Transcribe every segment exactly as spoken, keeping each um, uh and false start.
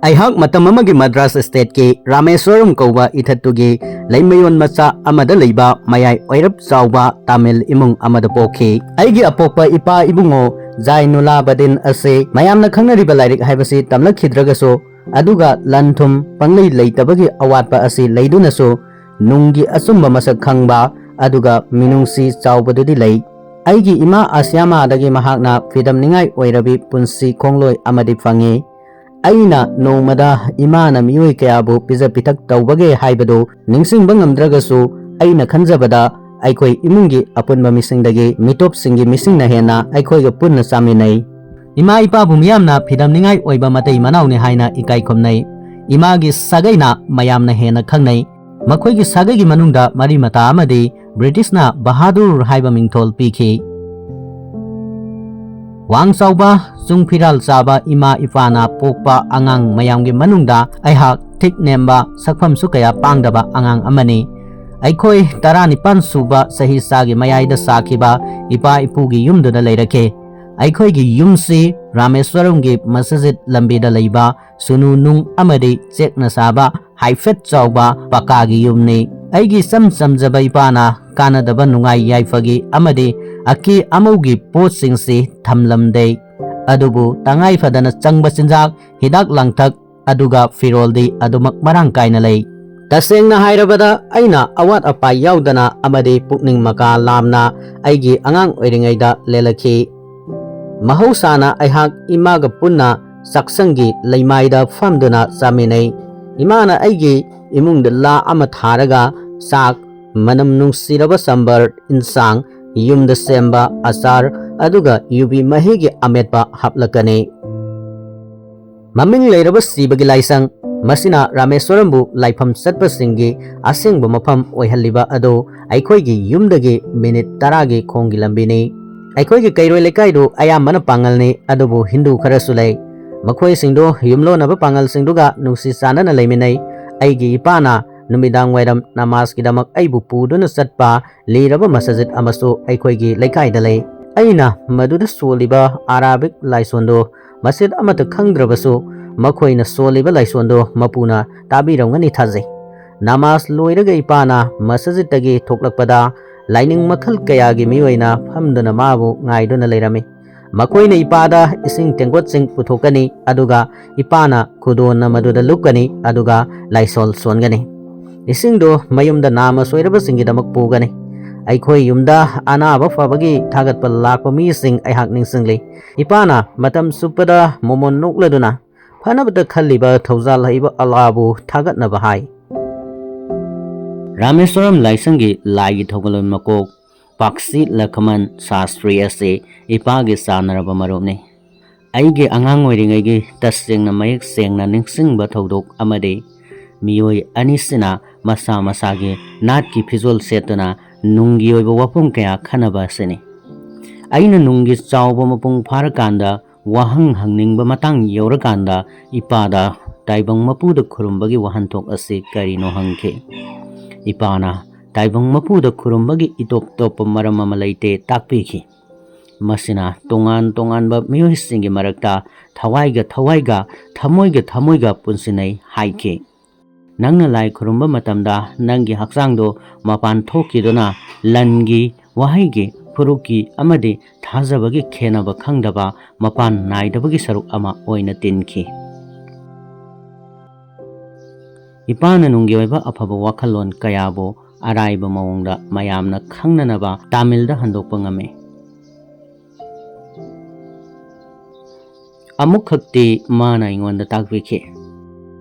ꯑꯩꯍꯥꯛ ꯃꯇꯝ ꯑꯃꯒꯤ ꯃꯗ꯭ꯔꯥꯁ ꯁ꯭ꯇꯦꯠꯀꯤ ꯔꯥꯃꯦꯁ꯭ꯋꯔꯝ ꯀꯧꯕ ꯏꯊꯠꯇꯨꯒꯤ ꯂꯩꯃꯌꯣꯟ ꯃꯆꯥ ꯑꯃꯗ ꯂꯩꯕ ꯃꯌꯥꯏ ꯑꯣꯏꯔꯞ ꯆꯥꯎꯕ ꯇꯥꯃꯤꯜ ꯏꯃꯨꯡ ꯑꯃꯗ ꯄꯣꯛꯈꯤ꯫ ꯑꯩꯒꯤ ꯑꯄꯣꯛꯄ ꯏꯄꯥ ꯏꯕꯨꯡꯉꯣ ꯖꯥꯏꯅꯨꯂꯥꯕꯗꯤꯟ ꯑꯁꯤ ꯃꯌꯥꯝꯅ ꯈꯪꯅꯔꯤꯕ ꯂꯥꯏꯔꯤꯛ ꯍꯥꯏꯕꯁꯤ ꯇꯝꯂꯛꯈꯤꯗ꯭ꯔꯒꯁꯨ, ꯑꯗꯨꯒ ꯂꯟ ꯊꯨꯝ ꯄꯪꯂꯩ ꯂꯩꯇꯕꯒꯤ ꯑꯋꯥꯠꯄ ꯑꯁꯤ ꯂꯩꯗꯨꯅꯁꯨ, ꯅꯨꯡꯒꯤ ꯑꯆꯨꯝꯕ ꯃꯁꯛ ꯈꯪꯕ, ꯑꯗꯨꯒ ꯃꯤꯅꯨꯡꯁꯤ ꯆꯥꯎꯕꯗꯨꯗꯤ ꯂꯩ꯫ ꯑꯩꯒꯤ ꯏꯃꯥ ꯑꯁ꯭ꯌꯥꯃꯥꯗꯒꯤ ꯃꯍꯥꯛꯅ ꯐꯤꯗꯝꯅꯤꯡꯉꯥꯏ ꯑꯣꯏꯔꯕꯤ ꯄꯨꯟꯁꯤ ꯈꯣꯡꯂꯣꯏ ꯑꯃꯗꯤ ꯐꯪꯉꯤ꯫ ꯑꯩꯅ ꯅꯣꯡꯃꯗ ꯏꯃꯥꯅ ꯃꯤꯑꯣꯏ ꯀꯌꯥꯕꯨ ꯄꯤꯖ ꯄꯤꯊꯛ ꯇꯧꯕꯒꯦ ꯍꯥꯏꯕꯗꯨ ꯅꯤꯡꯁꯤꯡꯕ ꯉꯝꯗ꯭ꯔꯒꯁꯨ, ꯑꯩꯅ ꯈꯟꯖꯕꯗ ꯑꯩꯈꯣꯏ ꯏꯃꯨꯡꯒꯤ ꯑꯄꯨꯟꯕ ꯃꯤꯁꯤꯡꯗꯒꯤ ꯃꯤꯇꯣꯞꯁꯤꯡꯒꯤ ꯃꯤꯁꯤꯡꯅ ꯍꯦꯟꯅ ꯑꯩꯈꯣꯏꯒ ꯄꯨꯟꯅ ꯆꯥꯃꯤꯟꯅꯩ꯫ ꯏꯃꯥ ꯏꯄꯥꯕꯨ ꯃꯤꯌꯥꯝꯅ ꯐꯤꯗꯝꯅꯤꯡꯉꯥꯏ ꯑꯣꯏꯕ ꯃꯇꯩ ꯃꯅꯥꯎꯅꯤ ꯍꯥꯏꯅ ꯏꯀꯥꯏ ꯈꯨꯝꯅꯩ꯫ ꯏꯃꯥꯒꯤ ꯁꯥꯒꯩꯅ ꯃꯌꯥꯝꯅ ꯍꯦꯟꯅ ꯈꯪꯅꯩ꯫ ꯃꯈꯣꯏꯒꯤ ꯁꯥꯒꯩꯒꯤ ꯃꯅꯨꯡꯗ ꯃꯔꯤ ꯃꯇꯥ ꯑꯃꯗꯤ ꯕ꯭ꯔꯤꯇꯤꯁꯅ ꯕꯍꯥꯗꯨꯔ ꯍꯥꯏꯕ ꯃꯤꯡꯊꯣꯜ ꯄꯤꯈꯤ꯫ ꯋꯥꯡ ꯆꯥꯎꯕ, ꯆꯨꯡ ꯐꯤꯔꯥꯜ ꯆꯥꯕ ꯏꯃꯥ ꯏꯄꯥꯅ ꯄꯣꯛꯄ ꯑꯉꯥꯡ ꯃꯌꯥꯝꯒꯤ ꯃꯅꯨꯡꯗ ꯑꯩꯍꯥꯛ ꯊꯤꯛ ꯅꯦꯝꯕ, ꯁꯛꯐꯝꯁꯨ ꯀꯌꯥ ꯄꯥꯡꯗꯕ ꯑꯉꯥꯡ ꯑꯃꯅꯤ꯫ ꯑꯩꯈꯣꯏ ꯇꯔꯥꯅꯤꯄꯥꯟ ꯁꯨꯕ ꯆꯍꯤ ꯆꯥꯒꯤ ꯃꯌꯥꯏꯗ ꯁꯥꯈꯤꯕ ꯏꯄꯥ ꯏꯄꯨꯒꯤ ꯌꯨꯝꯗꯨꯗ ꯂꯩꯔꯛꯈꯤ꯫ ꯑꯩꯈꯣꯏꯒꯤ ꯌꯨꯝꯁꯤ ꯔꯥꯃꯦꯁ꯭ꯋꯔꯝꯒꯤ ꯃꯁꯖꯤꯗ ꯂꯝꯕꯤꯗ ꯂꯩꯕ ꯁꯨꯅꯨ ꯅꯨꯡ ꯑꯃꯗꯤ ꯆꯦꯛꯅ ꯁꯥꯕ ꯍꯥꯏꯐꯦꯠ ꯆꯥꯎꯕ ꯄꯀꯥꯒꯤ ꯌꯨꯝꯅꯤ꯫ ꯑꯩꯒꯤ ꯏꯆꯝ ꯆꯝꯖꯕ ꯏꯄꯥꯅ ꯀꯥꯟꯅꯗꯕ ꯅꯨꯡꯉꯥꯏ ꯌꯥꯏꯐꯒꯤ ꯑꯃꯗꯤ ꯑꯀꯦ ꯑꯃꯧꯒꯤ ꯄꯣꯠꯁꯤꯡꯁꯤ ꯊꯝꯂꯝꯗꯦ꯫ ꯑꯗꯨꯕꯨ ꯇꯉꯥꯏ ꯐꯗꯅ ꯆꯪꯕ ꯆꯤꯟꯖꯥꯛ, ꯍꯤꯗꯥꯛ ꯂꯥꯡꯊꯛ, ꯑꯗꯨꯒ ꯐꯤꯔꯣꯜꯗꯤ ꯑꯗꯨꯃꯛ ꯃꯔꯥꯡ ꯀꯥꯏꯅ ꯂꯩ꯫ ꯇꯁꯦꯡꯅ ꯍꯥꯏꯔꯕꯗ, ꯑꯩꯅ ꯑꯋꯥꯠ ꯑꯄꯥ ꯌꯥꯎꯗꯅ ꯑꯃꯗꯤ ꯄꯨꯛꯅꯤꯡ ꯃꯀꯥ ꯂꯥꯝꯅ ꯑꯩꯒꯤ ꯑꯉꯥꯡ ꯑꯣꯏꯔꯤꯉꯩꯗ ꯂꯦꯜꯂꯛꯈꯤ꯫ ꯃꯍꯧꯁꯥꯅ ꯑꯩꯍꯥꯛ ꯏꯃꯥꯒ ꯄꯨꯟꯅ ꯆꯥꯛꯁꯪꯒꯤ ꯂꯩꯃꯥꯏꯗ ꯐꯝꯗꯨꯅ ꯆꯥꯃꯤꯟꯅꯩ꯫ ꯏꯃꯥꯅ ꯑꯩꯒꯤ ꯏꯃꯨꯡꯗ ꯂꯥ ꯑꯃ ꯊꯥꯔꯒ ꯆꯥꯛ, ꯃꯅꯝ ꯅꯨꯡꯁꯤꯔꯕ ꯁꯝꯕꯔ ꯏꯟꯁꯥꯡ, ꯌꯨꯝꯗ ꯁꯦꯝꯕ ꯑꯆꯥꯔ, ꯑꯗꯨꯒ ꯌꯨꯕꯤ ꯃꯍꯤꯒꯤ ꯑꯃꯦꯠꯄ ꯍꯥꯞꯂꯛꯀꯅꯤ꯫ ꯃꯃꯤꯡ ꯂꯩꯔꯕ ꯁꯤꯕꯒꯤ ꯂꯥꯏꯁꯪ, ꯃꯁꯤꯅ ꯔꯥꯃꯦꯁ꯭ꯋꯔꯝꯕꯨ ꯂꯥꯏꯐꯝ ꯆꯠꯄꯁꯤꯡꯒꯤ ꯑꯁꯦꯡꯕ ꯃꯐꯝ ꯑꯣꯏꯍꯜꯂꯤꯕ ꯑꯗꯨ ꯑꯩꯈꯣꯏꯒꯤ ꯌꯨꯝꯗꯒꯤ ꯃꯤꯅꯤꯠ ꯇꯔꯥꯒꯤ ꯈꯣꯡꯒꯤ ꯂꯝꯕꯤꯅꯤ꯫ ꯑꯩꯈꯣꯏꯒꯤ ꯀꯩꯔꯣꯏ ꯂꯩꯀꯥꯏꯗꯨ ꯑꯌꯥꯝꯕꯅ ꯄꯥꯉꯜꯅꯤ, ꯑꯗꯨꯕꯨ ꯍꯤꯟꯗꯨ ꯈꯔꯁꯨ ꯂꯩ꯫ ꯃꯈꯣꯏꯁꯤꯡꯗꯨ ꯌꯨꯝꯂꯣꯟꯅꯕ ꯄꯥꯉꯜꯁꯤꯡꯗꯨꯒ ꯅꯨꯡꯁꯤ ꯆꯥꯟꯅꯅ ꯂꯩꯃꯤꯟꯅꯩ꯫ ꯑꯩꯒꯤ ꯏꯄꯥꯅ ꯅꯨꯃꯤꯗꯥꯡ ꯋꯥꯏꯔꯝ ꯅꯃꯥꯖꯀꯤꯗꯃꯛ ꯑꯩꯕꯨ ꯄꯨꯗꯨꯅ ꯆꯠꯄ ꯂꯤꯔꯕ ꯃꯁꯖꯤꯗ ꯑꯃꯁꯨ ꯑꯩꯈꯣꯏꯒꯤ ꯂꯩꯀꯥꯏꯗ ꯂꯩ꯫ ꯑꯩꯅ ꯃꯗꯨꯗ ꯁꯣꯜꯂꯤꯕ ꯑꯔꯥꯕꯤꯛ ꯂꯥꯏꯁꯣꯟꯗꯨ ꯃꯁꯖꯤꯗ ꯑꯃꯠꯇ ꯈꯪꯗ꯭ꯔꯕꯁꯨ, ꯃꯈꯣꯏꯅ ꯁꯣꯜꯂꯤꯕ ꯂꯥꯏꯁꯣꯟꯗꯨ ꯃꯄꯨꯅ ꯇꯥꯕꯤꯔꯝꯒꯅꯤ ꯊꯥꯖꯩ꯫ ꯅꯃꯥꯖ ꯂꯣꯏꯔꯒ ꯏꯄꯥꯅ ꯃꯁꯖꯤꯠꯇꯒꯤ ꯊꯣꯛꯂꯛꯄꯗ ꯂꯥꯏꯅꯤꯡ ꯃꯈꯜ ꯀꯌꯥꯒꯤ ꯃꯤꯑꯣꯏꯅ ꯐꯝꯗꯨꯅ ꯃꯥꯕꯨ ꯉꯥꯏꯗꯨꯅ ꯂꯩꯔꯝꯃꯤ꯫ ꯃꯈꯣꯏꯅ ꯏꯄꯥꯗ ꯏꯁꯤꯡ ꯇꯦꯡꯀꯣꯠꯁꯤꯡ ꯄꯨꯊꯣꯛꯀꯅꯤ, ꯑꯗꯨꯒ ꯏꯄꯥꯅ ꯈꯨꯗꯣꯟꯅ ꯃꯗꯨꯗ ꯂꯨꯞꯀꯅꯤ, ꯑꯗꯨꯒ ꯂꯥꯏꯁꯣꯜ ꯁꯣꯟꯒꯅꯤ꯫ ꯏꯁꯤꯡꯗꯨ ꯃꯌꯨꯝꯗ ꯅꯥꯃ ꯁꯣꯏꯔꯕꯁꯤꯡꯒꯤꯗꯃꯛ ꯄꯨꯒꯅꯤ꯫ ꯑꯩꯈꯣꯏ ꯌꯨꯝꯗ ꯑꯅꯥꯕ ꯐꯕꯒꯤ ꯊꯥꯒꯠꯄ ꯂꯥꯛꯄ ꯃꯤꯁꯤꯡ ꯑꯩꯍꯥꯛ ꯅꯤꯡꯁꯤꯡꯂꯤ꯫ ꯏꯄꯥꯅ ꯃꯇꯝ ꯆꯨꯞꯄꯗ ꯃꯣꯃꯣꯟ ꯅꯣꯛꯂꯗꯨꯅ ꯐꯅꯕꯇ ꯈꯜꯂꯤꯕ ꯊꯧꯖꯥꯜ ꯍꯩꯕ ꯑꯜꯂꯥꯕꯨ ꯊꯥꯒꯠꯅꯕ ꯍꯥꯏ꯫ ꯔꯥꯃꯦꯁ꯭ꯋꯔꯝ ꯂꯥꯏꯁꯪꯒꯤ ꯂꯥꯏꯒꯤ ꯊꯧꯒꯜꯂꯣꯟ ꯃꯀꯣꯛ ꯄꯥꯛꯁꯤ ꯂꯈꯃꯟ ꯁꯥꯁꯇ꯭ꯔꯤ ꯑꯁꯤ ꯏꯄꯥꯒꯤ ꯆꯥꯟꯅꯔꯕ ꯃꯔꯨꯞꯅꯤ꯫ ꯑꯩꯒꯤ ꯑꯉꯥꯡ ꯑꯣꯏꯔꯤꯉꯩꯒꯤ ꯇꯁꯦꯡꯅ ꯃꯌꯦꯛ ꯁꯦꯡꯅ ꯅꯤꯡꯁꯤꯡꯕ ꯊꯧꯗꯣꯛ ꯑꯃꯗꯤ ꯃꯤꯑꯣꯏ ꯑꯅꯤꯁꯤꯅ ꯃꯁꯥ ꯃꯁꯥꯒꯤ ꯅꯥꯠꯀꯤ ꯐꯤꯖꯣꯜ ꯁꯦꯠꯇꯨꯅ ꯅꯨꯡꯒꯤ ꯑꯣꯏꯕ ꯋꯥꯐꯝ ꯀꯌꯥ ꯈꯟꯅꯕ ꯑꯁꯤꯅꯤ꯫ ꯑꯩꯅ ꯅꯨꯡꯒꯤ ꯆꯥꯎꯕ ꯃꯄꯨꯡ ꯐꯥꯔꯀꯥꯟꯗ ꯋꯥꯍꯪ ꯍꯪꯅꯤꯡꯕ ꯃꯇꯥꯡ ꯌꯧꯔꯀꯥꯟꯗ ꯏꯄꯥꯗ ꯇꯥꯏꯕꯪ ꯃꯄꯨꯗ ꯈꯨꯔꯨꯝꯕꯒꯤ ꯋꯥꯍꯟꯊꯣꯛ ꯑꯁꯤ ꯀꯔꯤꯅꯣ ꯍꯪꯈꯤ꯫ ꯏꯄꯥꯅ ꯇꯥꯏꯕꯪ ꯃꯄꯨꯗ ꯈꯨꯔꯨꯝꯕꯒꯤ ꯏꯇꯣꯞ ꯇꯣꯞꯄ ꯃꯔꯝ ꯑꯃ ꯂꯩꯇꯦ ꯇꯥꯛꯄꯤꯈꯤ꯫ ꯃꯁꯤꯅ ꯇꯣꯉꯥꯟ ꯇꯣꯉꯥꯟꯕ ꯃꯤꯑꯣꯏꯁꯤꯡꯒꯤ ꯃꯔꯛꯇ ꯊꯋꯥꯏꯒ ꯊꯋꯥꯏꯒ, ꯊꯃꯣꯏꯒ ꯊꯃꯣꯏꯒ ꯄꯨꯟꯁꯤꯟꯅꯩ ꯍꯥꯏꯈꯤ꯫ ꯅꯪꯅ ꯂꯥꯏ ꯈꯨꯔꯨꯝꯕ ꯃꯇꯝꯗ ꯅꯪꯒꯤ ꯍꯛꯆꯥꯡꯗꯣ ꯃꯄꯥꯟ ꯊꯣꯛꯈꯤꯗꯨꯅ ꯂꯟꯒꯤ, ꯋꯥꯍꯩꯒꯤ, ꯐꯨꯔꯨꯞꯀꯤ ꯑꯃꯗꯤ ꯊꯥꯖꯕꯒꯤ ꯈꯦꯟꯅꯕ ꯈꯪꯗꯕ ꯃꯄꯥꯟ ꯅꯥꯏꯗꯕꯒꯤ ꯁꯔꯨꯛ ꯑꯃ ꯑꯣꯏꯅ ꯇꯤꯟꯈꯤ꯫ ꯏꯄꯥꯅ ꯅꯨꯡꯒꯤ ꯑꯣꯏꯕ ꯑꯐꯕ ꯋꯥꯈꯜꯂꯣꯟ ꯀꯌꯥꯕꯨ ꯑꯔꯥꯏꯕ ꯃꯑꯣꯡꯗ ꯃꯌꯥꯝꯅ ꯈꯪꯅꯅꯕ ꯇꯥꯃꯤꯜꯗ ꯍꯟꯗꯣꯛꯄ ꯉꯝꯃꯤ꯫ ꯑꯃꯨꯛꯈꯛꯇꯤ ꯃꯥꯅ ꯑꯩꯉꯣꯟꯗ ꯇꯥꯛꯄꯤꯈꯤ꯫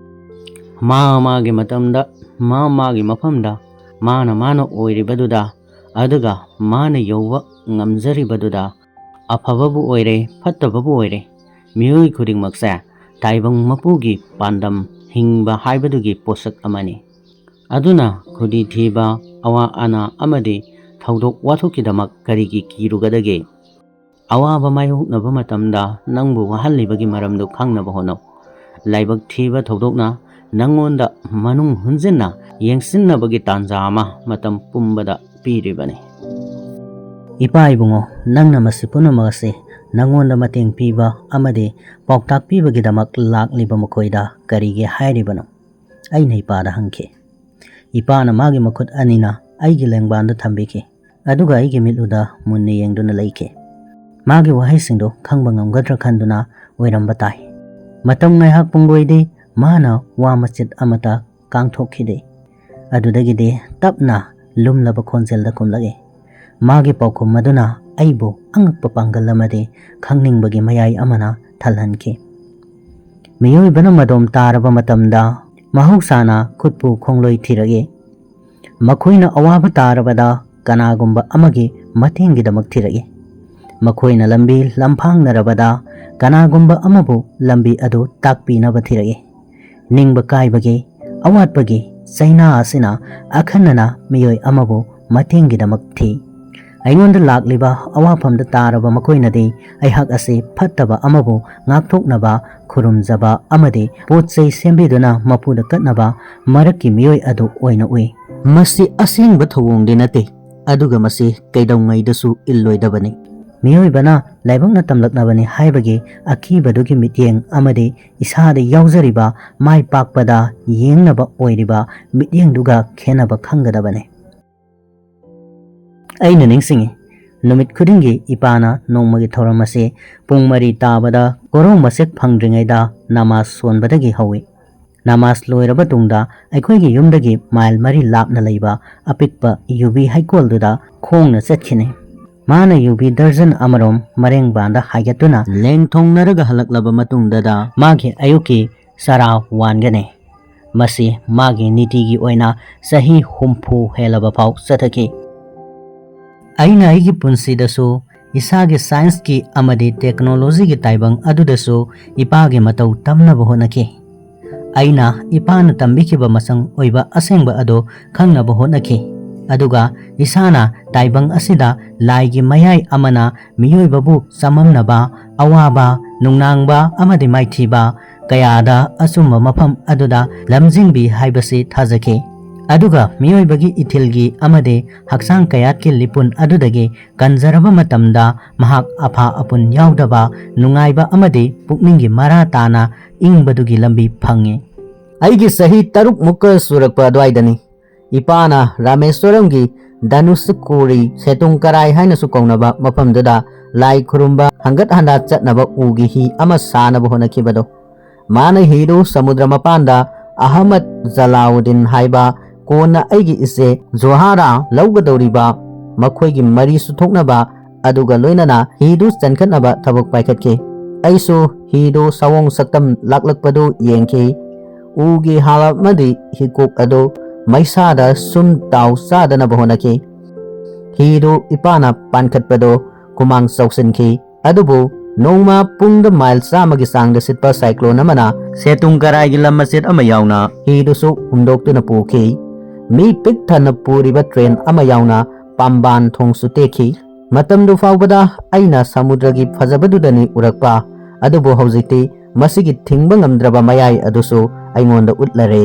ꯃꯥ ꯃꯥꯒꯤ ꯃꯇꯝꯗ, ꯃꯥ ꯃꯥꯒꯤ ꯃꯐꯝꯗ, ꯃꯥꯅ ꯃꯥꯅ ꯑꯣꯏꯔꯤꯕꯗꯨꯗ, ꯑꯗꯨꯒ ꯃꯥꯅ ꯌꯧꯕ ꯉꯝꯖꯔꯤꯕꯗꯨꯗ, ꯑꯐꯕꯕꯨ ꯑꯣꯏꯔꯦ, ꯐꯠꯇꯕꯕꯨ ꯑꯣꯏꯔꯦ, ꯃꯤꯑꯣꯏ ꯈꯨꯗꯤꯡꯃꯛꯁꯦ ꯇꯥꯏꯕꯪ ꯃꯄꯨꯒꯤ ꯄꯥꯟꯗꯝ ꯍꯤꯡꯕ ꯍꯥꯏꯕꯗꯨꯒꯤ ꯄꯣꯠꯁꯛ ꯑꯃꯅꯤ꯫ ꯑꯗꯨꯅ ꯈꯨꯗꯤ ꯊꯤꯕ, ꯑꯋꯥ ꯑꯅꯥ ꯑꯃꯗꯤ ꯊꯧꯗꯣꯛ ꯋꯥꯊꯣꯛꯀꯤꯗꯃꯛ ꯀꯔꯤꯒꯤ ꯀꯤꯔꯨꯒꯗꯒꯦ? ꯑꯋꯥꯕ ꯃꯥꯌꯣꯛꯅꯕ ꯃꯇꯝꯗ ꯅꯪꯕꯨ ꯋꯥꯍꯜꯂꯤꯕꯒꯤ ꯃꯔꯝꯗꯨ ꯈꯪꯅꯕ ꯍꯣꯠꯅꯧ꯫ ꯂꯥꯏꯕꯛ ꯊꯤꯕ ꯊꯧꯗꯣꯛꯅ ꯅꯪꯉꯣꯟꯗ ꯃꯅꯨꯡ ꯍꯨꯟꯖꯤꯟꯅ ꯌꯦꯡꯁꯤꯟꯅꯕꯒꯤ ꯇꯥꯟꯖꯥ ꯑꯃ ꯃꯇꯝ ꯄꯨꯝꯕꯗ ꯄꯤꯔꯤꯕꯅꯤ꯫ ꯏꯄꯥ ꯏꯕꯨꯡꯉꯣ, ꯅꯪꯅ ꯃꯁꯤ ꯄꯨꯝꯅꯃꯛ ꯑꯁꯤ "ꯅꯉꯣꯟꯗ ꯃꯇꯦꯡ ꯄꯤꯕ ꯑꯃꯗꯤ ꯄꯥꯎꯇꯥꯛ ꯄꯤꯕꯒꯤꯗꯃꯛ ꯂꯥꯛꯂꯤꯕ ꯃꯈꯣꯏꯗ ꯀꯔꯤꯒꯤ ꯍꯥꯏꯔꯤꯕꯅꯣ?" ꯑꯩꯅ ꯏꯄꯥꯗ ꯍꯪꯈꯤ꯫ ꯏꯄꯥꯅ ꯃꯥꯒꯤ ꯃꯈꯨꯠ ꯑꯅꯤꯅ ꯑꯩꯒꯤ ꯂꯦꯡꯕꯥꯟꯗ ꯊꯝꯕꯤꯈꯤ, ꯑꯗꯨꯒ ꯑꯩꯒꯤ ꯃꯤꯠꯂꯨꯗ ꯃꯨꯟꯅ ꯌꯦꯡꯗꯨꯅ ꯂꯩꯈꯤ꯫ ꯃꯥꯒꯤ ꯋꯥꯍꯩꯁꯤꯡꯗꯨ ꯈꯪꯕ ꯉꯝꯒꯗ꯭ꯔꯥ ꯈꯟꯗꯨꯅ ꯑꯣꯏꯔꯝꯕ ꯇꯥꯏ꯫ ꯃꯇꯝ ꯉꯥꯏꯍꯥꯛ ꯄꯨꯡꯂꯣꯏꯗꯤ ꯃꯥꯅ ꯋꯥ ꯃꯆꯤꯠ ꯑꯃꯠꯇ ꯀꯥꯡꯊꯣꯛꯈꯤꯗꯦ꯫ ꯑꯗꯨꯗꯒꯤꯗꯤ ꯇꯞꯅ ꯂꯨꯝꯂꯕ ꯈꯣꯟꯖꯦꯜꯗ ꯈꯨꯝꯂꯛꯏ꯫ ꯃꯥꯒꯤ ꯄꯥꯎꯈꯨꯝ ꯑꯗꯨꯅ ꯑꯩꯕꯨ ꯑꯉꯛꯄ ꯄꯥꯡꯒꯜ ꯑꯃꯗꯤ ꯈꯪꯅꯤꯡꯕꯒꯤ ꯃꯌꯥꯏ ꯑꯃꯅ ꯊꯜꯍꯟꯈꯤ꯫ ꯃꯤꯑꯣꯏꯕꯅ ꯃꯗꯣꯝ ꯇꯥꯔꯕ ꯃꯇꯝꯗ ꯃꯍꯧꯁꯥꯅ ꯈꯨꯠꯄꯨ ꯈꯣꯡꯂꯣꯏ ꯊꯤꯔꯛꯏ꯫ ꯃꯈꯣꯏꯅ ꯑꯋꯥꯕ ꯇꯥꯔꯕꯗ ꯀꯅꯥꯒꯨꯝꯕ ꯑꯃꯒꯤ ꯃꯇꯦꯡꯒꯤꯗꯃꯛ ꯊꯤꯔꯛꯏ꯫ ꯃꯈꯣꯏꯅ ꯂꯝꯕꯤ ꯂꯝꯐꯥꯡꯅꯔꯕꯗ ꯀꯅꯥꯒꯨꯝꯕ ꯑꯃꯕꯨ ꯂꯝꯕꯤ ꯑꯗꯨ ꯇꯥꯛꯄꯤꯅꯕ ꯊꯤꯔꯛꯏ꯫ ꯅꯤꯡꯕ ꯀꯥꯏꯕꯒꯤ, ꯑꯋꯥꯠꯄꯒꯤ ꯆꯩꯅꯥ ꯑꯁꯤꯅ ꯑꯈꯟꯅꯅ ꯃꯤꯑꯣꯏ ꯑꯃꯕꯨ ꯃꯇꯦꯡꯒꯤꯗꯃꯛ ꯊꯤ꯫ ꯑꯩꯉꯣꯟꯗ ꯂꯥꯛꯂꯤꯕ ꯑꯋꯥꯐꯝꯗ ꯇꯥꯔꯕ ꯃꯈꯣꯏꯅꯗꯤ ꯑꯩꯍꯥꯛ ꯑꯁꯤ ꯐꯠꯇꯕ ꯑꯃꯕꯨ ꯉꯥꯛꯊꯣꯛꯅꯕ ꯈꯨꯔꯨꯝꯖꯕ ꯑꯃꯗꯤ ꯄꯣꯠ ꯆꯩ ꯁꯦꯝꯕꯤꯗꯨꯅ ꯃꯄꯨꯗ ꯀꯠꯅꯕ ꯃꯔꯛꯀꯤ ꯃꯤꯑꯣꯏ ꯑꯗꯨ ꯑꯣꯏꯅ ꯎꯏ꯫ ꯃꯁꯤ ꯑꯁꯦꯡꯕ ꯊꯧꯑꯣꯡꯗꯤ ꯅꯠꯇꯦ, ꯑꯗꯨꯒ ꯃꯁꯤ ꯀꯩꯗꯧꯉꯩꯗꯁꯨ ꯏꯜꯂꯣꯏꯗꯕꯅꯤ꯫ ꯃꯤꯑꯣꯏꯕꯅ ꯂꯥꯏꯕꯛꯅ ꯇꯝꯂꯛꯅꯕꯅꯤ ꯍꯥꯏꯕꯒꯤ ꯑꯀꯤꯕꯗꯨꯒꯤ ꯃꯤꯠꯌꯦꯡ ꯑꯃꯗꯤ ꯏꯁꯥꯗ ꯌꯥꯎꯖꯔꯤꯕ ꯃꯥꯏ ꯄꯥꯛꯄꯗ ꯌꯦꯡꯅꯕ ꯑꯣꯏꯔꯤꯕ ꯃꯤꯠꯌꯦꯡꯗꯨꯒ ꯈꯦꯟꯅꯕ ꯈꯪꯒꯗꯕꯅꯤ꯫ ꯑꯩꯅ ꯅꯤꯡꯁꯤꯡꯏ, ꯅꯨꯃꯤꯠ ꯈꯨꯗꯤꯡꯒꯤ ꯏꯄꯥꯅ ꯅꯣꯡꯃꯒꯤ ꯊꯧꯔꯝ ꯑꯁꯤ ꯄꯨꯡ ꯃꯔꯤ ꯇꯥꯕꯗ ꯀꯣꯔꯧ ꯃꯁꯦꯛ ꯐꯪꯗ꯭ꯔꯤꯉꯩꯗ ꯅꯃꯥꯖ ꯁꯣꯟꯕꯗꯒꯤ ꯍꯧꯏ꯫ ꯅꯃꯥꯖ ꯂꯣꯏꯔꯕ ꯇꯨꯡꯗ ꯑꯩꯈꯣꯏꯒꯤ ꯌꯨꯝꯗꯒꯤ ꯃꯥꯏꯜ ꯃꯔꯤ ꯂꯥꯞꯅ ꯂꯩꯕ ꯑꯄꯤꯛꯄ ꯌꯨꯕꯤ ꯍꯩꯀꯣꯜꯗꯨꯗ ꯈꯣꯡꯅ ꯆꯠꯈꯤꯅꯤ꯫ ꯃꯥꯅ ꯌꯨꯕꯤ ꯗꯔꯖꯟ ꯑꯃꯔꯣꯝ ꯃꯔꯦꯡꯕꯥꯟꯗ ꯍꯥꯏꯒꯠꯇꯨꯅ ꯂꯦꯡꯊꯣꯡꯅꯔꯒ ꯍꯜꯂꯛꯂꯕ ꯃꯇꯨꯡꯗꯗ ꯃꯥꯒꯤ ꯑꯌꯨꯛꯀꯤ ꯆꯔꯥ ꯋꯥꯟꯒꯅꯤ꯫ ꯃꯁꯤ ꯃꯥꯒꯤ ꯅꯤꯇꯤꯒꯤ ꯑꯣꯏꯅ ꯆꯍꯤ ꯍꯨꯝꯐꯨ ꯍꯦꯜꯂꯕ ꯐꯥꯎ ꯆꯠꯊꯈꯤ꯫ ꯑꯩꯅ ꯑꯩꯒꯤ ꯄꯨꯟꯁꯤꯗꯁꯨ ꯏꯁꯥꯒꯤ ꯁꯥꯏꯟꯁꯀꯤ ꯑꯃꯗꯤ ꯇꯦꯛꯅꯣꯂꯣꯖꯤꯒꯤ ꯇꯥꯏꯕꯪ ꯑꯗꯨꯗꯁꯨ ꯏꯄꯥꯒꯤ ꯃꯇꯧ ꯇꯝꯅꯕ ꯍꯣꯠꯅꯈꯤ꯫ ꯑꯩꯅ ꯏꯄꯥꯅ ꯇꯝꯕꯤꯈꯤꯕ ꯃꯆꯪ ꯑꯣꯏꯕ ꯑꯁꯦꯡꯕ ꯑꯗꯨ ꯈꯪꯅꯕ ꯍꯣꯠꯅꯈꯤ, ꯑꯗꯨꯒ ꯏꯁꯥꯅ ꯇꯥꯏꯕꯪ ꯑꯁꯤꯗ ꯂꯥꯏꯒꯤ ꯃꯌꯥꯏ ꯑꯃꯅ ꯃꯤꯑꯣꯏꯕꯕꯨ ꯆꯃꯝꯅꯕ, ꯑꯋꯥꯕ, ꯅꯨꯡꯅꯥꯡꯕ ꯑꯃꯗꯤ ꯃꯥꯏꯊꯤꯕ ꯀꯌꯥꯗ ꯑꯆꯨꯝꯕ ꯃꯐꯝ ꯑꯗꯨꯗ ꯂꯝꯖꯤꯡꯕꯤ ꯍꯥꯏꯕꯁꯤ ꯊꯥꯖꯈꯤ꯫ ꯑꯗꯨꯒ ꯃꯤꯑꯣꯏꯕꯒꯤ ꯏꯊꯤꯜꯒꯤ ꯑꯃꯗꯤ ꯍꯛꯆꯥꯡ ꯀꯌꯥꯠꯀꯤ ꯂꯤꯄꯨꯟ ꯑꯗꯨꯗꯒꯤ ꯀꯟꯖꯔꯕ ꯃꯇꯝꯗ ꯃꯍꯥꯛ ꯑꯐꯥ ꯑꯄꯨꯟ ꯌꯥꯎꯗꯕ ꯅꯨꯡꯉꯥꯏꯕ ꯑꯃꯗꯤ ꯄꯨꯛꯅꯤꯡꯒꯤ ꯃꯔꯥ ꯇꯥꯅ ꯏꯪꯕꯗꯨꯒꯤ ꯂꯝꯕꯤ ꯐꯪꯉꯤ꯫ ꯑꯩꯒꯤ ꯆꯍꯤ ꯇꯔꯨꯛ ꯃꯨꯛꯀ ꯁꯨꯔꯛꯄ ꯑꯗꯨꯋꯥꯏꯗꯅꯤ꯫ ꯏꯄꯥꯅ ꯔꯥꯃꯦꯁ꯭ꯋꯔꯝꯒꯤ ꯙꯅꯨꯁꯀꯣꯔꯤ, ꯁꯦꯇꯨꯡ ꯀꯔꯥꯏ ꯍꯥꯏꯅꯁꯨ ꯀꯧꯅꯕ ꯃꯐꯝꯗꯨꯗ ꯂꯥꯏ ꯈꯨꯔꯨꯝꯕ ꯍꯪꯒꯠ ꯍꯟꯗꯥ ꯆꯠꯅꯕ ꯎꯒꯤ ꯍꯤ ꯑꯃ ꯁꯥꯅꯕ ꯍꯣꯠꯅꯈꯤꯕꯗꯣ꯫ ꯃꯥꯅ ꯍꯤꯗꯨ ꯁꯃꯨꯗ꯭ꯔ ꯃꯄꯥꯟꯗ ꯑꯍꯃꯗ ꯖꯂꯥꯎꯗꯤꯟ ꯍꯥꯏꯕ ꯀꯣꯟꯅ ꯑꯩꯒꯤ ꯏꯆꯦ ꯖꯣꯍꯥꯔꯥ ꯂꯧꯒꯗꯧꯔꯤꯕ ꯃꯈꯣꯏꯒꯤ ꯃꯔꯤ ꯁꯨꯊꯣꯛꯅꯕ ꯑꯗꯨꯒ ꯂꯣꯏꯅꯅ ꯍꯤꯗꯨ ꯆꯟꯈꯠꯅꯕ ꯊꯕꯛ ꯄꯥꯏꯈꯠꯈꯤ꯫ ꯑꯩꯁꯨ ꯍꯤꯗꯨ ꯁꯑꯣꯡ ꯁꯛꯇꯝ ꯂꯥꯛꯂꯛꯄꯗꯨ ꯌꯦꯡꯈꯤ꯫ ꯎꯒꯤ ꯍꯥꯂꯞ ꯑꯃꯗꯤ ꯍꯤꯀꯣꯛ ꯑꯗꯨ ꯃꯩꯁꯥꯗ ꯁꯨꯝ ꯇꯥꯎ ꯆꯥꯗꯅꯕ ꯍꯣꯠꯅꯈꯤ꯫ ꯍꯤꯗꯨ ꯏꯄꯥꯅ ꯄꯥꯟꯈꯠꯄꯗꯨ ꯍꯨꯃꯥꯡ ꯆꯥꯎꯁꯤꯟꯈꯤ꯫ ꯑꯗꯨꯕꯨ ꯅꯣꯡꯃ ꯄꯨꯡꯗ ꯃꯥꯏꯜ ꯆꯥꯝꯃꯒꯤ ꯆꯥꯡꯗ ꯁꯤꯠꯄ ꯁꯥꯏꯀ꯭ꯂꯣꯟ ꯑꯃꯅ ꯁꯦꯇꯨꯡ ꯀꯔꯥꯏꯒꯤ ꯂꯝ ꯃꯆꯦꯠ ꯑꯃ ꯌꯥꯎꯅ ꯍꯤꯗꯨꯁꯨ ꯍꯨꯝꯗꯣꯛꯇꯨꯅ ꯄꯨꯈꯤ꯫ ꯃꯤ ꯄꯤꯛ ꯊꯟꯅ ꯄꯨꯔꯤꯕ ꯇ꯭ꯔꯦꯟ ꯑꯃ ꯌꯥꯎꯅ ꯄꯥꯝꯕꯥꯟ ꯊꯣꯡꯁꯨ ꯇꯦꯛꯈꯤ꯫ ꯃꯇꯝꯗꯨ ꯐꯥꯎꯕꯗ ꯑꯩꯅ ꯁꯃꯨꯗ꯭ꯔꯒꯤ ꯐꯖꯕꯗꯨꯗꯅꯤ ꯎꯔꯛꯄ, ꯑꯗꯨꯕꯨ ꯍꯧꯖꯤꯛꯇꯤ ꯃꯁꯤꯒꯤ ꯊꯤꯡꯕ ꯉꯝꯗ꯭ꯔꯕ ꯃꯌꯥꯏ ꯑꯗꯨꯁꯨ ꯑꯩꯉꯣꯟꯗ ꯎꯠꯂꯔꯦ꯫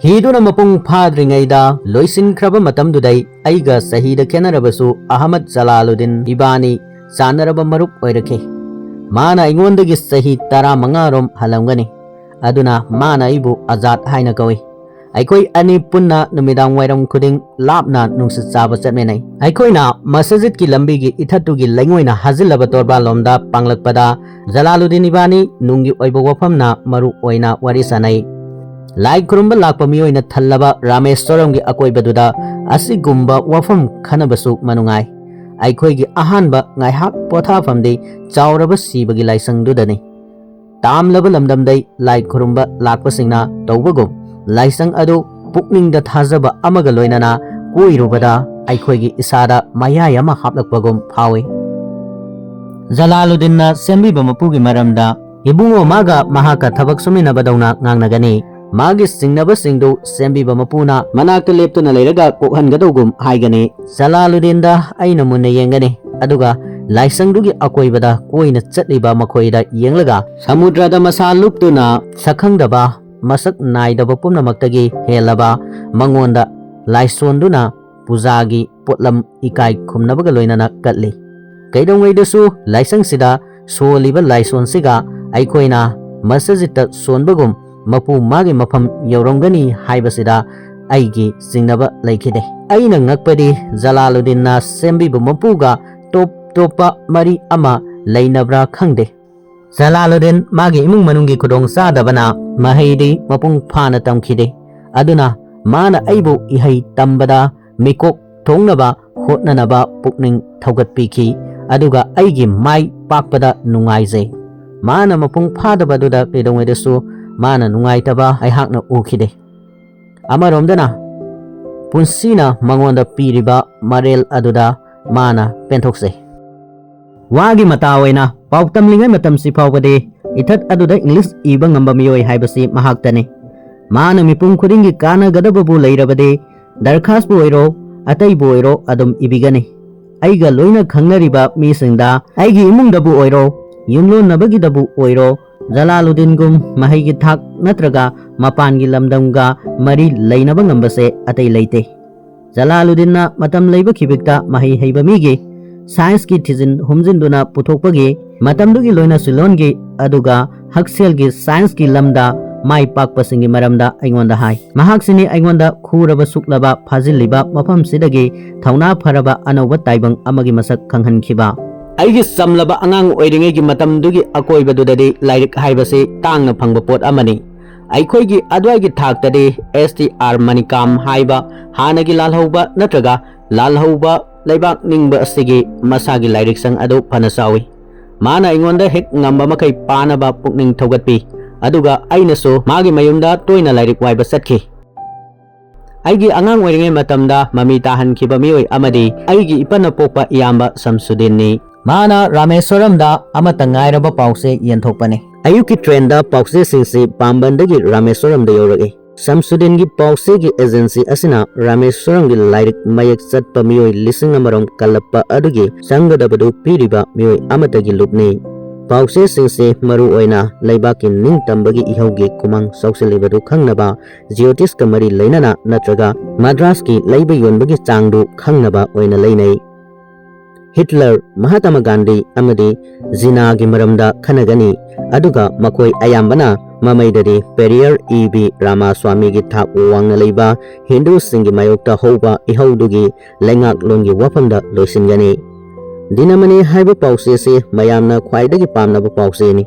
ꯍꯤꯗꯨꯅ ꯃꯄꯨꯡ ꯐꯥꯗ꯭ꯔꯤꯉꯩꯗ ꯂꯣꯏꯁꯤꯟꯈ꯭ꯔꯕ ꯃꯇꯝꯗꯨꯗꯩ ꯑꯩꯒ ꯆꯍꯤꯗ ꯈꯦꯠꯅꯔꯕꯁꯨ ꯑꯍꯃꯗ ꯖꯂꯥꯂꯨꯗꯤꯟ ꯏꯕꯥꯅꯤ ꯆꯥꯟꯅꯔꯕ ꯃꯔꯨꯞ ꯑꯣꯏꯔꯛꯈꯤ꯫ ꯃꯥꯅ ꯑꯩꯉꯣꯟꯗꯒꯤ ꯆꯍꯤ ꯇꯔꯥꯃꯉꯥ ꯔꯣꯝ ꯍꯜꯂꯝꯒꯅꯤ꯫ ꯑꯗꯨꯅ ꯃꯥꯅ ꯑꯩꯕꯨ ꯑꯖꯥꯗ ꯍꯥꯏꯅ ꯀꯧꯏ꯫ ꯑꯩꯈꯣꯏ ꯑꯅꯤ ꯄꯨꯟꯅ ꯅꯨꯃꯤꯗꯥꯡ ꯋꯥꯏꯔꯝ ꯈꯨꯗꯤꯡ ꯂꯥꯞꯅ ꯅꯨꯡꯁꯤꯠ ꯆꯥꯕ ꯆꯠꯃꯤꯟꯅꯩ꯫ ꯑꯩꯈꯣꯏꯅ ꯃꯁꯖꯤꯗꯀꯤ ꯂꯝꯕꯤꯒꯤ ꯏꯊꯠꯇꯨꯒꯤ ꯂꯩꯉꯣꯏꯅ ꯍꯥꯖꯤꯜꯂꯕ ꯇꯣꯔꯕꯥꯟꯂꯣꯝꯗ ꯄꯥꯡꯂꯛꯄꯗ, ꯖꯂꯥꯂꯨꯗꯤꯟ ꯏꯕꯥꯅꯤ ꯅꯨꯡꯒꯤ ꯑꯣꯏꯕ ꯋꯥꯐꯝꯅ ꯃꯔꯨ ꯑꯣꯏꯅ ꯋꯥꯔꯤ ꯁꯥꯅꯩ꯫ ꯂꯥꯏ ꯈꯨꯔꯨꯝꯕ ꯂꯥꯛꯄ ꯃꯤꯑꯣꯏꯅ ꯊꯜꯂꯕ ꯔꯥꯃꯦꯁ꯭ꯋꯔꯝꯒꯤ ꯑꯀꯣꯏꯕꯗꯨꯗ ꯑꯁꯤꯒꯨꯝꯕ ꯋꯥꯐꯝ ꯈꯟꯅꯕꯁꯨ ꯃꯅꯨꯡꯉꯥꯏ꯫ ꯑꯩꯈꯣꯏꯒꯤ ꯑꯍꯥꯟꯕ ꯉꯥꯏꯍꯥꯛ ꯄꯣꯊꯥꯐꯝꯗꯤ ꯆꯥꯎꯔꯕ ꯁꯤꯕꯒꯤ ꯂꯥꯏꯁꯪꯗꯨꯗꯅꯤ꯫ ꯇꯥꯝꯂꯕ ꯂꯝꯗꯝꯗꯩ ꯂꯥꯏ ꯈꯨꯔꯨꯝꯕ ꯂꯥꯛꯄꯁꯤꯡꯅ ꯇꯧꯕꯒꯨꯝ, ꯂꯥꯏꯁꯪ ꯑꯗꯨ ꯄꯨꯛꯅꯤꯡꯗ ꯊꯥꯖꯕ ꯑꯃꯒ ꯂꯣꯏꯅꯅ ꯀꯣꯏꯔꯨꯕꯗ ꯑꯩꯈꯣꯏꯒꯤ ꯏꯁꯥꯗ ꯃꯌꯥꯏ ꯑꯃ ꯍꯥꯞꯂꯛꯄꯒꯨꯝ ꯐꯥꯎꯏ꯫ ꯖꯂꯥꯂꯨꯗꯤꯟꯅ ꯁꯦꯝꯕꯤꯕ ꯃꯄꯨꯒꯤ ꯃꯔꯝꯗ ꯏꯕꯨꯡꯉꯣ ꯃꯥꯒ ꯃꯍꯥꯛꯀ ꯊꯕꯛ ꯁꯨꯃꯤꯟꯅꯕꯗꯧꯅ ꯉꯥꯡꯅꯒꯅꯤ꯫ ꯃꯥꯒꯤ ꯆꯤꯡꯅꯕꯁꯤꯡꯗꯨ ꯁꯦꯝꯕꯤꯕ ꯃꯄꯨꯅ ꯃꯅꯥꯛꯇ ꯂꯦꯞꯇꯨꯅ ꯂꯩꯔꯒ ꯀꯣꯛꯍꯟꯒꯗꯧꯒꯨꯝ ꯍꯥꯏꯒꯅꯤ꯫ ꯖꯂꯥꯂꯨꯗꯤꯟꯗ ꯑꯩꯅ ꯃꯨꯟꯅ ꯌꯦꯡꯒꯅꯤ, ꯑꯗꯨꯒ ꯂꯥꯏꯁꯪꯗꯨꯒꯤ ꯑꯀꯣꯏꯕꯗ ꯀꯣꯏꯅ ꯆꯠꯂꯤꯕ ꯃꯈꯣꯏꯗ ꯌꯦꯡꯂꯒ ꯁꯃꯨꯗ꯭ꯔꯗ ꯃꯁꯥ ꯂꯨꯞꯇꯨꯅ ꯁꯛꯈꯪꯗꯕ ꯃꯁꯛ ꯅꯥꯏꯗꯕ ꯄꯨꯝꯅꯃꯛꯇꯒꯤ ꯍꯦꯜꯂꯕ ꯃꯉꯣꯟꯗ ꯂꯥꯏꯁꯣꯟꯗꯨꯅ ꯄꯨꯖꯥꯒꯤ ꯄꯣꯠꯂꯝ ꯏꯀꯥꯏ ꯈꯨꯝꯅꯕꯒ ꯂꯣꯏꯅꯅ ꯀꯠꯂꯤ꯫ ꯀꯩꯗꯧꯉꯩꯗꯁꯨ ꯂꯥꯏꯁꯪꯁꯤꯗ ꯁꯣꯜꯂꯤꯕ ꯂꯥꯏꯁꯣꯟꯁꯤꯒ ꯑꯩꯈꯣꯏꯅ ꯃꯁꯖꯤꯠꯇ ꯁꯣꯟꯕꯒꯨꯝ ꯃꯄꯨ ꯃꯥꯒꯤ ꯃꯐꯝ ꯌꯧꯔꯝꯒꯅꯤ ꯍꯥꯏꯕꯁꯤꯗ ꯑꯩꯒꯤ ꯆꯤꯡꯅꯕ ꯂꯩꯈꯤꯗꯦ꯫ ꯑꯩꯅ ꯉꯛꯄꯗꯤ ꯖꯂꯥꯂꯨꯗꯤꯟꯅ ꯁꯦꯝꯕꯤꯕ ꯃꯄꯨꯒ ꯇꯣꯞ ꯇꯣꯞꯄ ꯃꯔꯤ ꯑꯃ ꯂꯩꯅꯕ꯭ꯔꯥ ꯈꯪꯗꯦ꯫ ꯖꯂꯥꯂꯨꯗꯤꯟ ꯃꯥꯒꯤ ꯏꯃꯨꯡ ꯃꯅꯨꯡꯒꯤ ꯈꯨꯗꯣꯡꯆꯥꯗꯕꯅ ꯃꯍꯩꯗꯤ ꯃꯄꯨꯡ ꯐꯥꯅ ꯇꯝꯈꯤꯗꯦ꯫ ꯑꯗꯨꯅ ꯃꯥꯅ ꯑꯩꯕꯨ ꯏꯍꯩ ꯇꯝꯕꯗ ꯃꯤꯀꯣꯛ ꯊꯣꯡꯅꯕ ꯍꯣꯠꯅꯅꯕ ꯄꯨꯛꯅꯤꯡ ꯊꯧꯒꯠꯄꯤꯈꯤ꯫ ꯑꯗꯨꯒ ꯑꯩꯒꯤ ꯃꯥꯏ ꯄꯥꯛꯄꯗ ꯅꯨꯡꯉꯥꯏꯖꯩ꯫ ꯃꯥꯅ ꯃꯄꯨꯡ ꯐꯥꯗꯕꯗꯨꯗ ꯀꯩꯗꯧꯉꯩꯗꯁꯨ ꯃꯥꯅ ꯅꯨꯡꯉꯥꯏꯇꯕ ꯑꯩꯍꯥꯛꯅ ꯎꯈꯤꯗꯦ꯫ ꯑꯃꯔꯣꯝꯗꯅ ꯄꯨꯟꯁꯤꯅ ꯃꯉꯣꯟꯗ ꯄꯤꯔꯤꯕ ꯃꯔꯦꯜ ꯑꯗꯨꯗ ꯃꯥꯅ ꯄꯦꯟꯊꯣꯛꯆꯩ꯫ ꯋꯥꯒꯤ ꯃꯇꯥ ꯑꯣꯏꯅ ꯄꯥꯎ ꯇꯝꯂꯤꯉꯩ ꯃꯇꯝꯁꯤ ꯐꯥꯎꯕꯗꯤ ꯏꯊꯠ ꯑꯗꯨꯗ ꯏꯪꯂꯤꯁ ꯏꯕ ꯉꯝꯕ ꯃꯤꯑꯣꯏ ꯍꯥꯏꯕꯁꯤ ꯃꯍꯥꯛꯇꯅꯤ꯫ ꯃꯥꯅ ꯃꯤꯄꯨꯝ ꯈꯨꯗꯤꯡꯒꯤ ꯀꯥꯟꯅꯒꯗꯕꯕꯨ ꯂꯩꯔꯕꯗꯤ ꯗꯔꯈꯥꯁꯄꯨ ꯑꯣꯏꯔꯣ, ꯑꯇꯩꯕꯨ ꯑꯣꯏꯔꯣ ꯑꯗꯨꯝ ꯏꯕꯤꯒꯅꯤ꯫ ꯑꯩꯒ ꯂꯣꯏꯅ ꯈꯪꯅꯔꯤꯕ ꯃꯤꯁꯤꯡꯗ, ꯑꯩꯒꯤ ꯏꯃꯨꯡꯗꯕꯨ ꯑꯣꯏꯔꯣ, ꯌꯨꯝꯂꯣꯟꯅꯕꯒꯤꯗꯕꯨ ꯑꯣꯏꯔꯣ, ꯖꯂꯥꯂꯨꯗꯤꯟꯒꯨꯝ ꯃꯍꯩꯒꯤ ꯊꯥꯛ ꯅꯠꯇ꯭ꯔꯒ ꯃꯄꯥꯟꯒꯤ ꯂꯝꯗꯝꯒ ꯃꯔꯤ ꯂꯩꯅꯕ ꯉꯝꯕꯁꯦ ꯑꯇꯩ ꯂꯩꯇꯦ꯫ ꯖꯂꯥꯂꯨꯗꯤꯟꯅ ꯃꯇꯝ ꯂꯩꯕ ꯈꯤꯕꯤꯛꯇ ꯃꯍꯩ ꯍꯩꯕ ꯃꯤꯒꯤ ꯁꯥꯏꯟꯁꯀꯤ ꯊꯤꯖꯤꯟ ꯍꯨꯝꯖꯤꯟꯗꯨꯅ ꯄꯨꯊꯣꯛꯄꯒꯤ ꯃꯇꯝꯗꯨꯒꯤ ꯂꯣꯏꯅ ꯁꯤꯂꯣꯟꯒꯤ ꯑꯗꯨꯒ ꯍꯛꯁꯦꯜꯒꯤ ꯁꯥꯏꯟꯁꯀꯤ ꯂꯝꯗ ꯃꯥꯏ ꯄꯥꯛꯄꯁꯤꯡꯒꯤ ꯃꯔꯝꯗ ꯑꯩꯉꯣꯟꯗ ꯍꯥꯏ꯫ ꯃꯍꯥꯛꯁꯤꯅꯤ ꯑꯩꯉꯣꯟꯗ ꯈꯨꯔꯕ ꯁꯨꯛꯂꯕ ꯐꯥꯖꯤꯜꯂꯤꯕ ꯃꯐꯝꯁꯤꯗꯒꯤ ꯊꯧꯅꯥ ꯐꯔꯕ ꯑꯅꯧꯕ ꯇꯥꯏꯕꯪ ꯑꯃꯒꯤ ꯃꯁꯛ ꯈꯪꯍꯟꯈꯤꯕ꯫ ꯑꯩꯒꯤ ꯆꯝꯂꯕ ꯑꯉꯥꯡ ꯑꯣꯏꯔꯤꯉꯩꯒꯤ ꯃꯇꯝꯗꯨꯒꯤ ꯑꯀꯣꯏꯕꯗꯨꯗꯗꯤ ꯂꯥꯏꯔꯤꯛ ꯍꯥꯏꯕꯁꯤ ꯇꯥꯡꯅ ꯐꯪꯕ ꯄꯣꯠ ꯑꯃꯅꯤ꯫ ꯑꯩꯈꯣꯏꯒꯤ ꯑꯗꯨꯋꯥꯏꯒꯤ ꯊꯥꯛꯇꯗꯤ ꯑꯦꯁ ꯇꯤ ꯑꯥꯔ ꯃꯅꯤꯀꯥꯝ ꯍꯥꯏꯕ ꯍꯥꯟꯅꯒꯤ ꯂꯥꯜꯍꯧꯕ ꯅꯠꯇ꯭ꯔꯒ ꯂꯥꯜꯍꯧꯕ ꯂꯩꯕꯥꯛ ꯅꯤꯡꯕ ꯑꯁꯤꯒꯤ ꯃꯁꯥꯒꯤ ꯂꯥꯏꯔꯤꯛꯁꯪ ꯑꯗꯨ ꯐꯅ ꯆꯥꯎꯏ꯫ ꯃꯥꯅ ꯑꯩꯉꯣꯟꯗ ꯍꯦꯛ ꯉꯝꯕ ꯃꯈꯩ ꯄꯥꯅꯕ ꯄꯨꯛꯅꯤꯡ ꯊꯧꯒꯠꯄꯤ, ꯑꯗꯨꯒ ꯑꯩꯅꯁꯨ ꯃꯥꯒꯤ ꯃꯌꯨꯝꯗ ꯇꯣꯏꯅ ꯂꯥꯏꯔꯤꯛ ꯋꯥꯏꯕ ꯆꯠꯈꯤ꯫ ꯑꯩꯒꯤ ꯑꯉꯥꯡ ꯑꯣꯏꯔꯤꯉꯩ ꯃꯇꯝꯗ ꯃꯃꯤ ꯇꯥꯍꯟꯈꯤꯕ ꯃꯤꯑꯣꯏ ꯑꯃꯗꯤ ꯑꯩꯒꯤ ꯏꯄꯟꯅ ꯄꯣꯛꯄ ꯏꯌꯥꯝꯕ ꯁꯝꯁꯨꯗꯤꯟꯅꯤ꯫ ꯃꯥꯅ ꯔꯥꯃꯦꯁ꯭ꯋꯔꯝꯗ ꯑꯃꯠꯇ ꯉꯥꯏꯔꯕ ꯄꯥꯎꯆꯦ ꯌꯦꯟꯊꯣꯛꯄꯅꯤ꯫ ꯑꯌꯨꯛꯀꯤ ꯇ꯭ꯔꯦꯟꯗ ꯄꯥꯎꯆꯦꯁꯤꯡꯁꯤ ꯄꯥꯝꯕꯟꯗꯒꯤ ꯔꯥꯃꯦꯁ꯭ꯋꯔꯝꯗ ꯌꯧꯔꯛꯏ꯫ ꯁꯝꯁꯨꯗꯤꯟꯒꯤ ꯄꯥꯎꯆꯦꯒꯤ ꯑꯦꯖꯦꯟꯁꯤ ꯑꯁꯤꯅ ꯔꯥꯃꯦꯁ꯭ꯋꯔꯝꯒꯤ ꯂꯥꯏꯔꯤꯛ ꯃꯌꯦꯛ ꯆꯠꯄ ꯃꯤꯑꯣꯏ ꯂꯤꯁꯤꯡ ꯑꯃꯔꯣꯝ ꯀꯜꯂꯛꯄ ꯑꯗꯨꯒꯤ ꯆꯪꯒꯗꯕꯗꯨ ꯄꯤꯔꯤꯕ ꯃꯤꯑꯣꯏ ꯑꯃꯠꯇꯒꯤ ꯂꯨꯞꯅꯤ꯫ ꯄꯥꯎꯆꯦꯁꯤꯡꯁꯦ ꯃꯔꯨ ꯑꯣꯏꯅ ꯂꯩꯕꯥꯛꯀꯤ ꯅꯤꯡꯇꯝꯕꯒꯤ ꯏꯍꯧꯒꯤ ꯈꯨꯃꯥꯡ ꯆꯥꯎꯁꯤꯜꯂꯤꯕꯗꯨ ꯈꯪꯅꯕ, ꯖꯤꯑꯣꯇꯤꯁꯀ ꯃꯔꯤ ꯂꯩꯅꯅ ꯅꯠꯇ꯭ꯔꯒ ꯃꯗ꯭ꯔꯥꯁꯀꯤ ꯂꯩꯕ ꯌꯣꯟꯕꯒꯤ ꯆꯥꯡꯗꯨ ꯈꯪꯅꯕ ꯑꯣꯏꯅ ꯂꯩꯅꯩ꯫ ꯍꯤꯠꯂꯔ, ꯃꯍꯥꯇꯃꯥ ꯒꯥꯟꯙꯤ ꯑꯃꯗꯤ ꯖꯤꯅꯥꯒꯤ ꯃꯔꯝꯗ ꯈꯟꯅꯒꯅꯤ, ꯑꯗꯨꯒ ꯃꯈꯣꯏ ꯑꯌꯥꯝꯕꯅ ꯃꯃꯩꯗꯗꯤ ꯄꯦꯔꯤꯌꯔ ꯏ ꯕꯤ ꯔꯥꯃꯥꯁ꯭ꯋꯥꯃꯤꯒꯤ ꯊꯥꯛ ꯋꯥꯡꯅ ꯂꯩꯕ ꯍꯤꯟꯗꯨꯁꯤꯡꯒꯤ ꯃꯥꯌꯣꯛꯇ ꯍꯧꯕ ꯏꯍꯧꯗꯨꯒꯤ ꯂꯩꯉꯥꯛꯂꯣꯟꯒꯤ ꯋꯥꯐꯝꯗ ꯂꯣꯏꯁꯤꯟꯒꯅꯤ꯫ ꯗꯤꯅꯃꯅꯤ ꯍꯥꯏꯕ ꯄꯥꯎꯆꯦꯁꯤ ꯃꯌꯥꯝꯅ ꯈ꯭ꯋꯥꯏꯗꯒꯤ ꯄꯥꯝꯅꯕ ꯄꯥꯎꯆꯦꯅꯤ꯫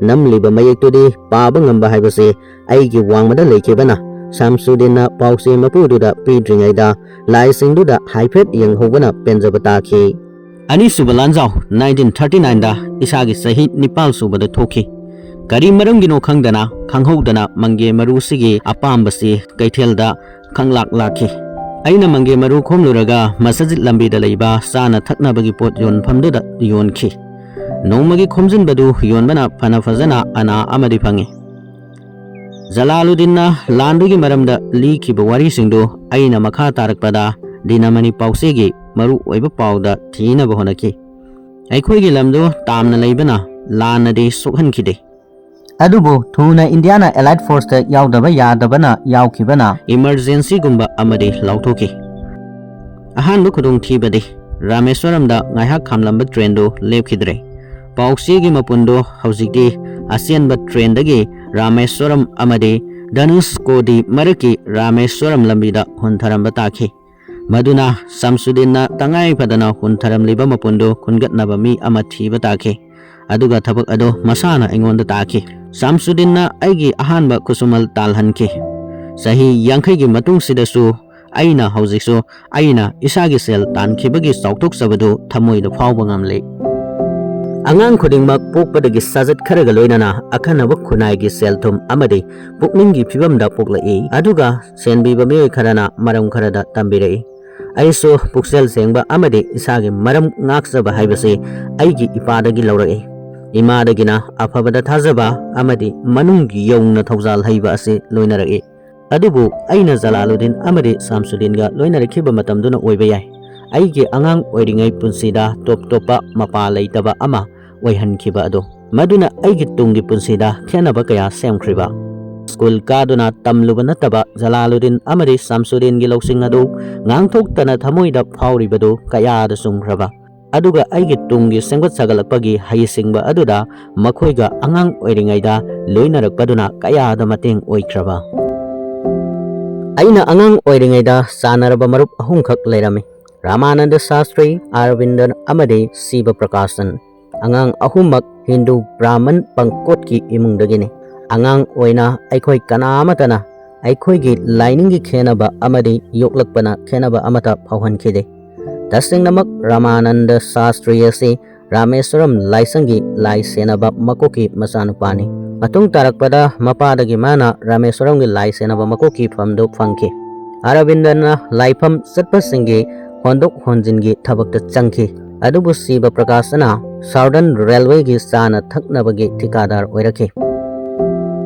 ꯅꯝꯂꯤꯕ ꯃꯌꯦꯛꯇꯨꯗꯤ ꯄꯥꯕ ꯉꯝꯕ ꯍꯥꯏꯕꯁꯤ ꯑꯩꯒꯤ ꯋꯥꯡꯃꯗ ꯂꯩꯈꯤꯕꯅ ꯁꯥꯝꯁꯨꯗꯤꯟꯅ ꯄꯥꯎꯆꯦ ꯃꯄꯨꯗꯨꯗ ꯄꯤꯗ꯭ꯔꯤꯉꯩꯗ ꯂꯥꯏꯁꯤꯡꯗꯨꯗ ꯍꯥꯏꯐꯦꯠ ꯌꯦꯡꯍꯧꯕꯅ ꯄꯦꯟꯖꯕ ꯇꯥꯈꯤ꯫ ꯑꯅꯤꯁꯨꯕ ꯂꯥꯟꯖꯥꯎ ꯅꯥꯏꯟꯇꯤꯟ ꯊꯥꯔꯇꯤ ꯅꯥꯏꯟꯗ ꯏꯁꯥꯒꯤ ꯆꯍꯤ ꯅꯤꯄꯥꯜ ꯁꯨꯕꯗ ꯊꯣꯛꯈꯤ꯫ ꯀꯔꯤ ꯃꯔꯝꯒꯤꯅꯣ ꯈꯪꯗꯅ, ꯈꯪꯍꯧꯗꯅ ꯃꯪꯒꯦ ꯃꯔꯨꯁꯤꯒꯤ ꯑꯄꯥꯝꯕꯁꯤ ꯀꯩꯊꯦꯜꯗ ꯈꯪꯂꯥꯛ ꯂꯥꯛꯈꯤ꯫ ꯑꯩꯅ ꯃꯪꯒꯦ ꯃꯔꯨ ꯈꯣꯝꯂꯨꯔꯒ ꯃꯁꯖꯤꯗ ꯂꯝꯕꯤꯗ ꯂꯩꯕ ꯆꯥꯅ ꯊꯛꯅꯕꯒꯤ ꯄꯣꯠ ꯌꯣꯟꯐꯝꯗꯨꯗ ꯌꯣꯟꯈꯤ꯫ ꯅꯣꯡꯃꯒꯤ ꯈꯣꯝꯖꯤꯟꯕꯗꯨ ꯌꯣꯟꯕꯅ ꯐꯅ ꯐꯖꯅ ꯑꯅꯥ ꯑꯃꯗꯤ ꯐꯪꯉꯤ꯫ ꯖꯂꯥꯂꯨꯗꯤꯟꯅ ꯂꯥꯟꯗꯨꯒꯤ ꯃꯔꯝꯗ ꯂꯤꯈꯤꯕ ꯋꯥꯔꯤꯁꯤꯡꯗꯨ ꯑꯩꯅ ꯃꯈꯥ ꯇꯥꯔꯛꯄꯗ ꯗꯤꯅꯃꯅꯤ ꯄꯥꯎꯆꯦꯒꯤ ꯃꯔꯨ ꯑꯣꯏꯕ ꯄꯥꯎꯗ ꯊꯤꯅꯕ ꯍꯣꯠꯅꯈꯤ꯫ ꯑꯩꯈꯣꯏꯒꯤ ꯂꯝꯗꯨ ꯇꯥꯝꯅ ꯂꯩꯕꯅ ꯂꯥꯟꯅꯗꯤ ꯁꯣꯛꯍꯟꯈꯤꯗꯦ꯫ ꯑꯗꯨꯕꯨ ꯊꯨꯅ ꯏꯟꯗꯤꯌꯥꯅ ꯑꯦꯂꯥꯏꯠ ꯐꯣꯔꯁꯇ ꯌꯥꯎꯗꯕ ꯌꯥꯗꯕꯅ ꯌꯥꯎꯈꯤꯕꯅ ꯏꯃꯔꯖꯦꯟꯁꯤꯒꯨꯝꯕ ꯑꯃꯗꯤ ꯂꯥꯎꯊꯣꯛꯈꯤ꯫ ꯑꯍꯥꯟꯕ ꯈꯨꯗꯣꯡꯊꯤꯕꯗꯤ ꯔꯥꯃꯦꯁ꯭ꯋꯔꯝꯗ ꯉꯥꯏꯍꯥꯛ ꯈꯥꯝꯂꯝꯕ ꯇ꯭ꯔꯦꯟꯗꯨ ꯂꯦꯞꯈꯤꯗ꯭ꯔꯦ꯫ ꯄꯥꯎꯆꯦꯒꯤ ꯃꯄꯨꯟꯗꯨ ꯍꯧꯖꯤꯛꯇꯤ ꯑꯆꯦꯟꯕ ꯇ꯭ꯔꯦꯟꯗꯒꯤ ꯔꯥꯃꯦꯁ꯭ꯋꯔꯝ ꯑꯃꯗꯤ ꯙꯅꯨꯁꯀꯣꯗꯤ ꯃꯔꯛꯀꯤ ꯔꯥꯃꯦꯁ꯭ꯋꯔꯝ ꯂꯝꯕꯤꯗ ꯍꯨꯟꯊꯔꯝꯕ ꯇꯥꯈꯤ꯫ ꯃꯗꯨꯅ ꯁꯥꯝꯁꯨꯗꯤꯟꯅ ꯇꯉꯥꯏ ꯐꯗꯅ ꯍꯨꯟꯊꯔꯝꯂꯤꯕ ꯃꯄꯨꯟꯗꯨ ꯈꯨꯟꯒꯠꯅꯕ ꯃꯤ ꯑꯃ ꯊꯤꯕ ꯇꯥꯈꯤ꯫ ꯑꯗꯨꯒ ꯊꯕꯛ ꯑꯗꯨ ꯃꯁꯥꯅ ꯑꯩꯉꯣꯟꯗ ꯇꯥꯈꯤ꯫ ꯁꯥꯝꯁꯨꯗꯤꯟꯅ ꯑꯩꯒꯤ ꯑꯍꯥꯟꯕ ꯈꯨꯠꯁꯨꯃꯜ ꯇꯥꯜꯍꯟꯈꯤ꯫ ꯆꯍꯤ ꯌꯥꯡꯈꯩꯒꯤ ꯃꯇꯨꯡꯁꯤꯗꯁꯨ ꯑꯩꯅ ꯍꯧꯖꯤꯛꯁꯨ ꯑꯩꯅ ꯏꯁꯥꯒꯤ ꯁꯦꯜ ꯇꯥꯟꯈꯤꯕꯒꯤ ꯆꯥꯎꯊꯣꯛꯆꯕꯗꯨ ꯊꯃꯣꯏꯗ ꯐꯥꯎꯕ ꯉꯝꯂꯤ꯫ ꯑꯉꯥꯡ ꯈꯨꯗꯤꯡꯃꯛ ꯄꯣꯛꯄꯗꯒꯤ ꯁꯥꯖꯠ ꯈꯔꯒ ꯂꯣꯏꯅꯅ ꯑꯈꯟꯅꯕ ꯈꯨꯟꯅꯥꯏꯒꯤ ꯁꯦꯜ ꯊꯨꯝ ꯑꯃꯗꯤ ꯄꯨꯛꯅꯤꯡꯒꯤ ꯐꯤꯕꯝꯗ ꯄꯣꯛꯂꯛꯏ, ꯑꯗꯨꯒ ꯁꯦꯟꯕꯤꯕ ꯃꯤꯑꯣꯏ ꯈꯔꯅ ꯃꯔꯝ ꯈꯔꯗ ꯇꯝꯕꯤꯔꯛꯏ꯫ ꯑꯩꯁꯨ ꯄꯨꯛꯆꯦꯜ ꯁꯦꯡꯕ ꯑꯃꯗꯤ ꯏꯁꯥꯒꯤ ꯃꯔꯝ ꯉꯥꯛꯆꯕ ꯍꯥꯏꯕꯁꯤ ꯑꯩꯒꯤ ꯏꯄꯥꯗꯒꯤ ꯂꯧꯔꯛꯏ꯫ ꯏꯃꯥꯗꯒꯤꯅ ꯑꯐꯕꯗ ꯊꯥꯖꯕ ꯑꯃꯗꯤ ꯃꯅꯨꯡꯒꯤ ꯌꯧꯅ ꯊꯧꯖꯥꯜ ꯍꯩꯕ ꯑꯁꯤ ꯂꯣꯏꯅꯔꯛꯏ꯫ ꯑꯗꯨꯕꯨ ꯑꯩꯅ ꯖꯂꯥꯂꯨꯗꯤꯟ ꯑꯃꯗꯤ ꯁꯥꯝꯁꯨꯗꯤꯟꯒ ꯂꯣꯏꯅꯔꯛꯈꯤꯕ ꯃꯇꯝꯗꯨꯅ ꯑꯣꯏꯕ ꯌꯥꯏ꯫ ꯑꯩꯒꯤ ꯑꯉꯥꯡ ꯑꯣꯏꯔꯤꯉꯩ ꯄꯨꯟꯁꯤꯗ ꯇꯣꯞ ꯇꯣꯞꯄ ꯃꯄꯥ ꯂꯩꯇꯕ ꯑꯃ ꯑꯣꯏꯍꯟꯈꯤꯕ ꯑꯗꯨ, ꯃꯗꯨꯅ ꯑꯩꯒꯤ ꯇꯨꯡꯒꯤ ꯄꯨꯟꯁꯤꯗ ꯈꯦꯠꯅꯕ ꯀꯌꯥ ꯁꯦꯝꯈ꯭ꯔꯤꯕ꯫ ꯁ꯭ꯀꯨꯜ ꯀꯥꯗꯨꯅ ꯇꯝꯂꯨꯕ ꯅꯠꯇꯕ ꯖꯂꯥꯂꯨꯗꯤꯟ ꯑꯃꯗꯤ ꯁꯝꯁꯨꯗꯤꯟꯒꯤ ꯂꯧꯁꯤꯡ ꯑꯗꯨ ꯉꯥꯡꯊꯣꯛꯇꯅ ꯊꯃꯣꯏꯗ ꯐꯥꯎꯔꯤꯕꯗꯨ ꯀꯌꯥꯗ ꯆꯨꯝꯈ꯭ꯔꯕ꯫ ꯑꯗꯨꯒ ꯑꯩꯒꯤ ꯇꯨꯡꯒꯤ ꯁꯦꯝꯒꯠ ꯁꯥꯒꯠꯂꯛꯄꯒꯤ ꯍꯩꯁꯤꯡꯕ ꯑꯗꯨꯗ ꯃꯈꯣꯏꯒ ꯑꯉꯥꯡ ꯑꯣꯏꯔꯤꯉꯩꯗ ꯂꯣꯏꯅꯔꯛꯄꯗꯨꯅ ꯀꯌꯥꯗ ꯃꯇꯦꯡ ꯑꯣꯏꯈ꯭ꯔꯕ꯫ ꯑꯩꯅ ꯑꯉꯥꯡ ꯑꯣꯏꯔꯤꯉꯩꯗ ꯆꯥꯟꯅꯔꯕ ꯃꯔꯨꯞ ꯑꯍꯨꯝꯈꯛ ꯂꯩꯔꯝꯃꯤ: ꯔꯥꯃꯥꯅꯟꯗ ꯁꯥꯁꯇ꯭ꯔꯤ, ꯑꯔꯕꯤꯟꯗꯟ ꯑꯃꯗꯤ ꯁꯤꯕ ꯄ꯭ꯔꯀꯥꯁꯟ꯫ ꯑꯉꯥꯡ ꯑꯍꯨꯝꯃꯛ ꯍꯤꯟꯗꯨ ꯕ꯭ꯔꯥꯍꯃꯟ ꯄꯪꯀꯣꯠꯀꯤ ꯏꯃꯨꯡꯗꯒꯤꯅꯤ꯫ ꯑꯉꯥꯡ ꯑꯣꯏꯅ ꯑꯩꯈꯣꯏ ꯀꯅꯥ ꯑꯃꯠꯇꯅ ꯑꯩꯈꯣꯏꯒꯤ ꯂꯥꯏꯅꯤꯡꯒꯤ ꯈꯦꯟꯅꯕ ꯑꯃꯗꯤ ꯌꯣꯛꯂꯛꯄꯅ ꯈꯦꯟꯅꯕ ꯑꯃꯠꯇ ꯐꯥꯎꯍꯟꯈꯤꯗꯦ꯫ ꯇꯁꯦꯡꯅꯃꯛ ꯔꯥꯃꯥꯅꯟꯗ ꯁꯥꯁꯇ꯭ꯔꯤ ꯑꯁꯤ ꯔꯥꯃꯦꯁ꯭ꯋꯔꯝ ꯂꯥꯏꯁꯪꯒꯤ ꯂꯥꯏ ꯁꯦꯟꯅꯕ ꯃꯀꯣꯛꯀꯤ ꯃꯆꯥꯅꯨꯄꯥꯅꯤ꯫ ꯃꯇꯨꯡ ꯇꯥꯔꯛꯄꯗ ꯃꯄꯥꯗꯒꯤ ꯃꯥꯅ ꯔꯥꯃꯦꯁ꯭ꯋꯔꯝꯒꯤ ꯂꯥꯏ ꯁꯦꯟꯅꯕ ꯃꯀꯣꯛꯀꯤ ꯐꯝꯗꯨ ꯐꯪꯈꯤ꯫ ꯑꯔꯕꯤꯟꯗꯅ ꯂꯥꯏꯐꯝ ꯆꯠꯄꯁꯤꯡꯒꯤ ꯍꯣꯟꯗꯣꯛ ꯍꯣꯟꯖꯤꯟꯒꯤ ꯊꯕꯛꯇ ꯆꯪꯈꯤ, ꯑꯗꯨꯕꯨ ꯁꯤꯕ ꯄ꯭ꯔꯀꯥꯁꯅ ꯁꯥꯎꯗꯔꯟ ꯔꯦꯜꯋꯦꯒꯤ ꯆꯥꯅ ꯊꯛꯅꯕꯒꯤ ꯊꯤꯀꯥꯗꯥꯔ ꯑꯣꯏꯔꯛꯈꯤ꯫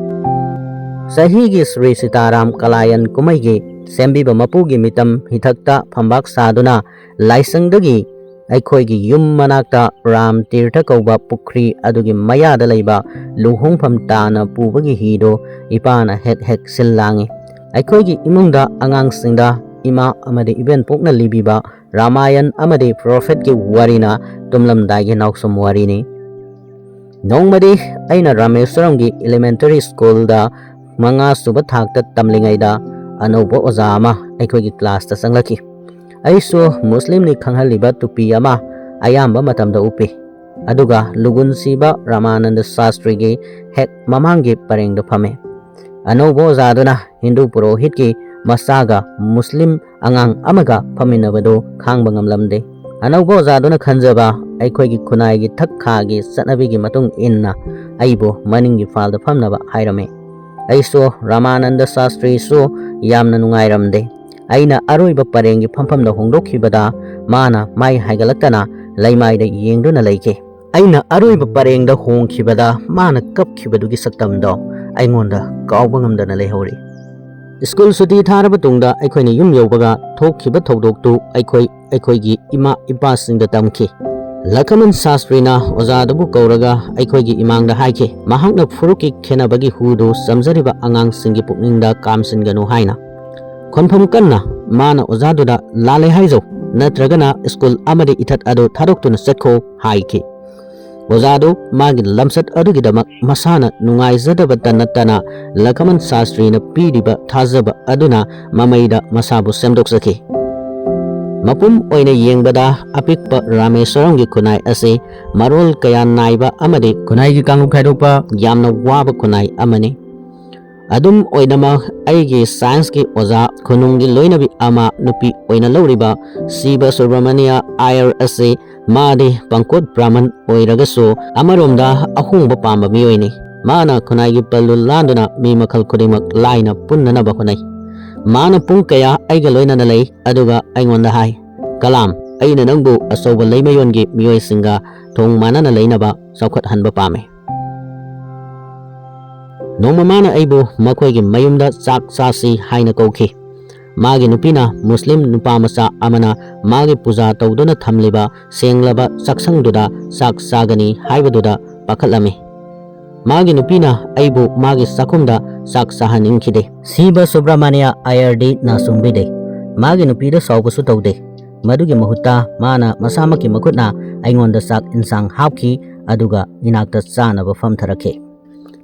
ꯆꯍꯤꯒꯤ ꯁ꯭ꯔꯤ ꯁꯤꯇꯥꯔꯥꯝ ꯀꯂꯥꯌꯟ ꯀꯨꯝꯍꯩꯒꯤ ꯁꯦꯝꯕꯤꯕ ꯃꯄꯨꯒꯤ ꯃꯤꯇꯝ ꯍꯤꯊꯛꯇ ꯐꯝꯕꯥꯛ ꯁꯥꯗꯨꯅ ꯂꯥꯏꯁꯪꯗꯒꯤ ꯑꯩꯈꯣꯏꯒꯤ ꯌꯨꯝ ꯃꯅꯥꯛꯇ ꯔꯥꯝ ꯇꯤꯔꯊ ꯀꯧꯕ ꯄꯨꯈ꯭ꯔꯤ ꯑꯗꯨꯒꯤ ꯃꯌꯥꯗ ꯂꯩꯕ ꯂꯨꯍꯣꯡꯐꯝ ꯇꯥꯅ ꯄꯨꯕꯒꯤ ꯍꯤꯗꯨ ꯏꯄꯥꯅ ꯍꯦꯛ ꯍꯦꯛ ꯁꯤꯜ ꯂꯥꯡꯏ꯫ ꯑꯩꯈꯣꯏꯒꯤ ꯏꯃꯨꯡꯗ ꯑꯉꯥꯡꯁꯤꯡꯗ ꯏꯃꯥ ꯑꯃꯗꯤ ꯏꯕꯦꯟꯄꯣꯛꯅ ꯂꯤꯕꯤꯕ ꯔꯥꯃꯥꯌꯟ ꯑꯃꯗꯤ ꯄ꯭ꯔꯣꯐꯦꯠꯀꯤ ꯋꯥꯔꯤꯅ ꯇꯨꯝꯂꯝꯗꯥꯏꯒꯤ ꯅꯥꯎꯁꯨꯝ ꯋꯥꯔꯤꯅꯤ꯫ ꯅꯣꯡꯃꯗꯤ ꯑꯩꯅ ꯔꯥꯃꯦꯁ꯭ꯋꯔꯝꯒꯤ ꯏꯂꯤꯃꯦꯟꯇꯔꯤ ꯁ꯭ꯀꯨꯜꯗ ꯃꯉꯥ ꯁꯨꯕ ꯊꯥꯛꯇ ꯇꯝꯂꯤꯉꯩꯗ ꯑꯅꯧꯕ ꯑꯣꯖꯥ ꯑꯃ ꯑꯩꯈꯣꯏꯒꯤ ꯀ꯭ꯂꯥꯁꯇ ꯆꯪꯂꯛꯈꯤ꯫ ꯑꯩꯁꯨ ꯃꯨꯁꯂꯤꯝꯅꯤ ꯈꯪꯍꯜꯂꯤꯕ ꯇꯨꯄꯤ ꯑꯃ ꯑꯌꯥꯝꯕ ꯃꯇꯝꯗ ꯎꯞꯄꯤ, ꯑꯗꯨꯒ ꯂꯨꯒꯨꯟꯁꯤꯕ ꯔꯥꯃꯥꯅꯟꯗ ꯁꯥꯁꯇ꯭ꯔꯤꯒꯤ ꯍꯦꯛ ꯃꯃꯥꯡꯒꯤ ꯄꯔꯦꯡꯗ ꯐꯝꯃꯤ꯫ ꯑꯅꯧꯕ ꯑꯣꯖꯥꯗꯨꯅ ꯍꯤꯟꯗꯨ ꯄꯨꯔꯣꯍꯤꯠꯀꯤ ꯃꯆꯥꯒ ꯃꯨꯁꯂꯤꯝ ꯑꯉꯥꯡ ꯑꯃꯒ ꯐꯝꯃꯤꯟꯅꯕꯗꯨ ꯈꯥꯡꯕ ꯉꯝꯂꯝꯗꯦ꯫ ꯑꯅꯧꯕ ꯑꯣꯖꯥꯗꯨꯅ ꯈꯟꯖꯕ ꯑꯩꯈꯣꯏꯒꯤ ꯈꯨꯟꯅꯥꯏꯒꯤ ꯊꯛ ꯈꯥꯒꯤ ꯆꯠꯅꯕꯤꯒꯤ ꯃꯇꯨꯡ ꯏꯟꯅ ꯑꯩꯕꯨ ꯃꯅꯤꯡꯒꯤ ꯐꯥꯜꯗ ꯐꯝꯅꯕ ꯍꯥꯏꯔꯝꯃꯤ꯫ ꯑꯩꯁꯨ ꯔꯥꯃꯥꯅꯟꯗ ꯁꯥꯁꯇ꯭ꯔꯤꯁꯨ ꯌꯥꯝꯅ ꯅꯨꯡꯉꯥꯏꯔꯝꯗꯦ꯫ ꯑꯩꯅ ꯑꯔꯣꯏꯕ ꯄꯔꯦꯡꯒꯤ ꯐꯝꯐꯝꯗ ꯍꯣꯡꯗꯣꯛꯈꯤꯕꯗ ꯃꯥꯅ ꯃꯥꯏ ꯍꯥꯏꯒꯠꯂꯛꯇꯅ ꯂꯩꯃꯥꯏꯗ ꯌꯦꯡꯗꯨꯅ ꯂꯩꯈꯤ꯫ ꯑꯩꯅ ꯑꯔꯣꯏꯕ ꯄꯔꯦꯡꯗ ꯍꯣꯡꯈꯤꯕꯗ ꯃꯥꯅ ꯀꯞꯈꯤꯕꯗꯨꯒꯤ ꯁꯛꯇꯝꯗꯣ ꯑꯩꯉꯣꯟꯗ ꯀꯥꯎꯕ ꯉꯝꯗꯅ ꯂꯩꯍꯧꯔꯤ꯫ ꯁ꯭ꯀꯨꯜ ꯁꯨꯇꯤ ꯊꯥꯔꯕ ꯇꯨꯡꯗ ꯑꯩꯈꯣꯏꯅ ꯌꯨꯝ ꯌꯧꯕꯒ ꯊꯣꯛꯈꯤꯕ ꯊꯧꯗꯣꯛꯇꯨ ꯑꯩꯈꯣꯏ ꯑꯩꯈꯣꯏꯒꯤ ꯏꯃꯥ ꯏꯄꯥꯁꯤꯡꯗ ꯇꯝꯈꯤ꯫ ꯂꯈꯃꯟ ꯁꯥꯁꯇ꯭ꯔꯤꯅ ꯑꯣꯖꯥꯗꯨꯕꯨ ꯀꯧꯔꯒ ꯑꯩꯈꯣꯏꯒꯤ ꯏꯃꯥꯡꯗ ꯍꯥꯏꯈꯤ, ꯃꯍꯥꯛꯅ ꯐꯨꯔꯨꯞꯀꯤ ꯈꯦꯟꯅꯕꯒꯤ ꯍꯨꯗꯨ ꯆꯝꯖꯔꯤꯕ ꯑꯉꯥꯡꯁꯤꯡꯒꯤ ꯄꯨꯛꯅꯤꯡꯗ ꯀꯥꯝꯁꯤꯟꯒꯅꯨ ꯍꯥꯏꯅ꯫ ꯈꯣꯟꯐꯝ ꯀꯟꯅ ꯃꯥꯅ ꯑꯣꯖꯥꯗꯨꯗ "ꯂꯥꯜꯂꯦ ꯍꯥꯏꯖꯧ, ꯅꯠꯇ꯭ꯔꯒꯅ ꯁ꯭ꯀꯨꯜ ꯑꯃꯗꯤ ꯏꯊꯠ ꯑꯗꯨ ꯊꯥꯗꯣꯛꯇꯨꯅ ꯆꯠꯈꯣ" ꯍꯥꯏꯈꯤ꯫ ꯑꯣꯖꯥꯗꯨ ꯃꯥꯒꯤ ꯂꯝꯆꯠ ꯑꯗꯨꯒꯤꯗꯃꯛ ꯃꯁꯥꯅ ꯅꯨꯡꯉꯥꯏꯖꯗꯕꯇ ꯅꯠꯇꯅ ꯂꯈꯃꯟ ꯁꯥꯁꯇ꯭ꯔꯤꯅ ꯄꯤꯔꯤꯕ ꯊꯥꯖꯕ ꯑꯗꯨꯅ ꯃꯃꯩꯗ ꯃꯁꯥꯕꯨ ꯁꯦꯝꯗꯣꯛꯆꯈꯤ꯫ ꯃꯄꯨꯝ ꯑꯣꯏꯅ ꯌꯦꯡꯕꯗ ꯑꯄꯤꯛꯄ ꯔꯥꯃꯦꯁ꯭ꯋꯔꯝꯒꯤ ꯈꯨꯟꯅꯥꯏ ꯑꯁꯤ ꯃꯔꯣꯜ ꯀꯌꯥ ꯅꯥꯏꯕ ꯑꯃꯗꯤ ꯈꯨꯟꯅꯥꯏꯒꯤ ꯀꯥꯡꯂꯨꯞ ꯈꯥꯏꯗꯣꯛꯄ ꯌꯥꯝꯅ ꯋꯥꯕ ꯈꯨꯟꯅꯥꯏ ꯑꯃꯅꯤ꯫ ꯑꯗꯨꯝ ꯑꯣꯏꯅꯃꯛ, ꯑꯩꯒꯤ ꯁꯥꯏꯟꯁꯀꯤ ꯑꯣꯖꯥ ꯈꯨꯅꯨꯡꯒꯤ ꯂꯣꯏꯅꯕꯤ ꯑꯃ ꯅꯨꯄꯤ ꯑꯣꯏꯅ ꯂꯧꯔꯤꯕ ꯁꯤꯕ ꯁꯨꯕ꯭ꯔꯃꯅꯤꯌ ꯑꯥꯌꯔ ꯑꯁꯤ ꯃꯥꯗꯤ ꯄꯪꯀꯣꯠ ꯕ꯭ꯔꯥꯍꯃꯟ ꯑꯣꯏꯔꯒꯁꯨ ꯑꯃꯔꯣꯝꯗ ꯑꯍꯣꯡꯕ ꯄꯥꯝꯕ ꯃꯤꯑꯣꯏꯅꯤ꯫ ꯃꯥꯅ ꯈꯨꯟꯅꯥꯏꯒꯤ ꯄꯜꯂꯨ ꯂꯥꯟꯗꯨꯅ ꯃꯤ ꯃꯈꯜ ꯈꯨꯗꯤꯡꯃꯛ ꯂꯥꯏꯅ ꯄꯨꯟꯅꯅꯕ ꯍꯣꯠꯅꯩ꯫ ꯃꯥꯅ ꯄꯨꯡ ꯀꯌꯥ ꯑꯩꯒ ꯂꯣꯏꯅꯅ ꯂꯩ, ꯑꯗꯨꯒ ꯑꯩꯉꯣꯟꯗ ꯍꯥꯏ, "ꯀꯂꯥꯝ, ꯑꯩꯅ ꯅꯪꯕꯨ ꯑꯆꯧꯕ ꯂꯩꯃꯌꯣꯟꯒꯤ ꯃꯤꯑꯣꯏꯁꯤꯡꯒ ꯊꯣꯡ ꯃꯥꯟꯅꯅ ꯂꯩꯅꯕ ꯆꯥꯎꯈꯠꯍꯟꯕ ꯄꯥꯝꯃꯤ"꯫ ꯅꯣꯡꯃ ꯃꯥꯅ ꯑꯩꯕꯨ ꯃꯈꯣꯏꯒꯤ ꯃꯌꯨꯝꯗ ꯆꯥꯛ ꯆꯥꯁꯤ ꯍꯥꯏꯅ ꯀꯧꯈꯤ꯫ ꯃꯥꯒꯤ ꯅꯨꯄꯤꯅ ꯃꯨꯁꯂꯤꯝ ꯅꯨꯄꯥ ꯃꯆꯥ ꯑꯃꯅ ꯃꯥꯒꯤ ꯄꯨꯖꯥ ꯇꯧꯗꯨꯅ ꯊꯝꯂꯤꯕ ꯁꯦꯡꯂꯕ ꯆꯥꯛꯁꯪꯗꯨꯗ ꯆꯥꯛ ꯆꯥꯒꯅꯤ ꯍꯥꯏꯕꯗꯨꯗ ꯄꯥꯈꯠꯂꯝꯃꯤ꯫ ꯃꯥꯒꯤ ꯅꯨꯄꯤꯅ ꯑꯩꯕꯨ ꯃꯥꯒꯤ ꯆꯥꯛꯈꯨꯝꯗ ꯆꯥꯛ ꯆꯥꯍꯟꯅꯤꯡꯈꯤꯗꯦ꯫ ꯁꯤꯕ ꯁꯨꯕ꯭ꯔꯃꯅꯤꯌ ꯑꯥꯌꯔꯗꯤ ꯅꯥꯆꯨꯡꯕꯤꯗꯦ꯫ ꯃꯥꯒꯤ ꯅꯨꯄꯤꯗ ꯁꯥꯎꯕꯁꯨ ꯇꯧꯗꯦ꯫ ꯃꯗꯨꯒꯤ ꯃꯍꯨꯠꯇ ꯃꯥꯅ ꯃꯁꯥꯃꯛꯀꯤ ꯃꯈꯨꯠꯅ ꯑꯩꯉꯣꯟꯗ ꯆꯥꯛ ꯏꯟꯁꯥꯡ ꯍꯥꯞꯈꯤ, ꯑꯗꯨꯒ ꯏꯅꯥꯛꯇ ꯆꯥꯅꯕ ꯐꯝꯊꯔꯛꯈꯤ꯫